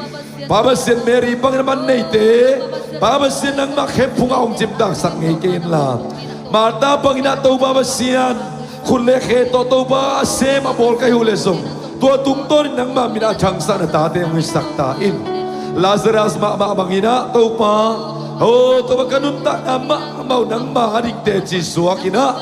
Pa Pasian, Mary bangin a man neite, Pa Pasian, nangmah khempeuh ah hong cimtaksak ngei kei inla, Martha bangin ah Topa Pasian, khut le khe tawh Topa a sem a bawl ka hih uh leh zong, tua tungtawnin nangmah min a thangsak na tate hong hisak ta in. Lazarus mahmah bangin ah Topa, o Topa, ka nuntakna mahmah uh nangma a ding teci suak in ah,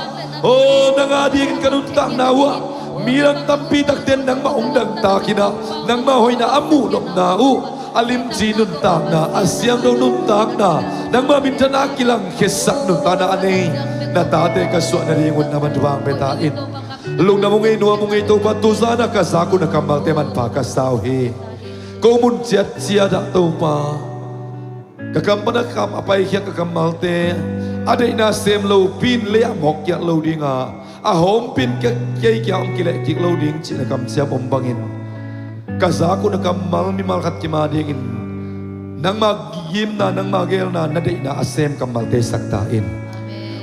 o nang a dingin ka nuntakna uh ah midang tampi takte in nangmah hong dangtak in ah, nangma hoihna a muh nopna uh, a limci nuntakna, a siangtho nuntakna, nangma minthanna a kilangkhiatsak nuntakna a nei na tate ka suah nadingun nangman thupha hong pia ta in. Lungdam ung ei, nuam ung ei Topa, tuzan ah ka zak uh na kammalte manpha ka sa uh hi. Ko mun ciatciat ah Topa, ka kam pan a kam a paikhia ka kammalte, a deihna sem lopi in lei ah mawk kiat lo ding a, a hawmpi in kei kiang hong kileh kik lo ding cih na kamciam om bangin, ka zak uh na kammal mimal khat kim a dingin nangma gimna, nangma geelna, na deihna a sem kammalte sak ta in.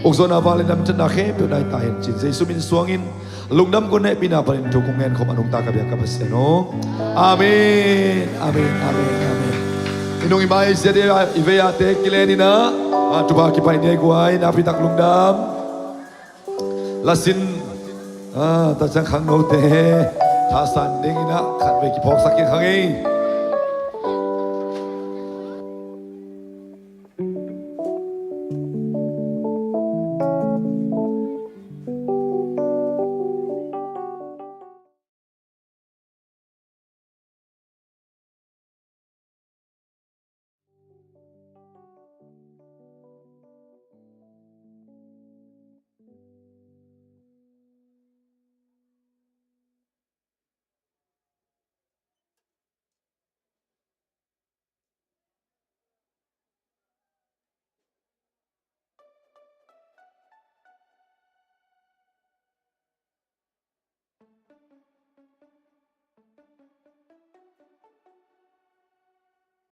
Ukzawhna, vangliatna, minthanna khempeuh nai ta hen ci-in Jesu min suangin lungdam, kong hehpihna panin thu kong ngen khawm a nungta ka biak ka Pasian aw. Amen. Amen. Amen. Amen. I nung i mai zia i vei a te kilen in ah, a, thupha kipai ni ei guai, nakpi tak lungdam. Lasin, a, ta ciang khangnote thasan ding in ah khatvei kiphawksak kik hang ei.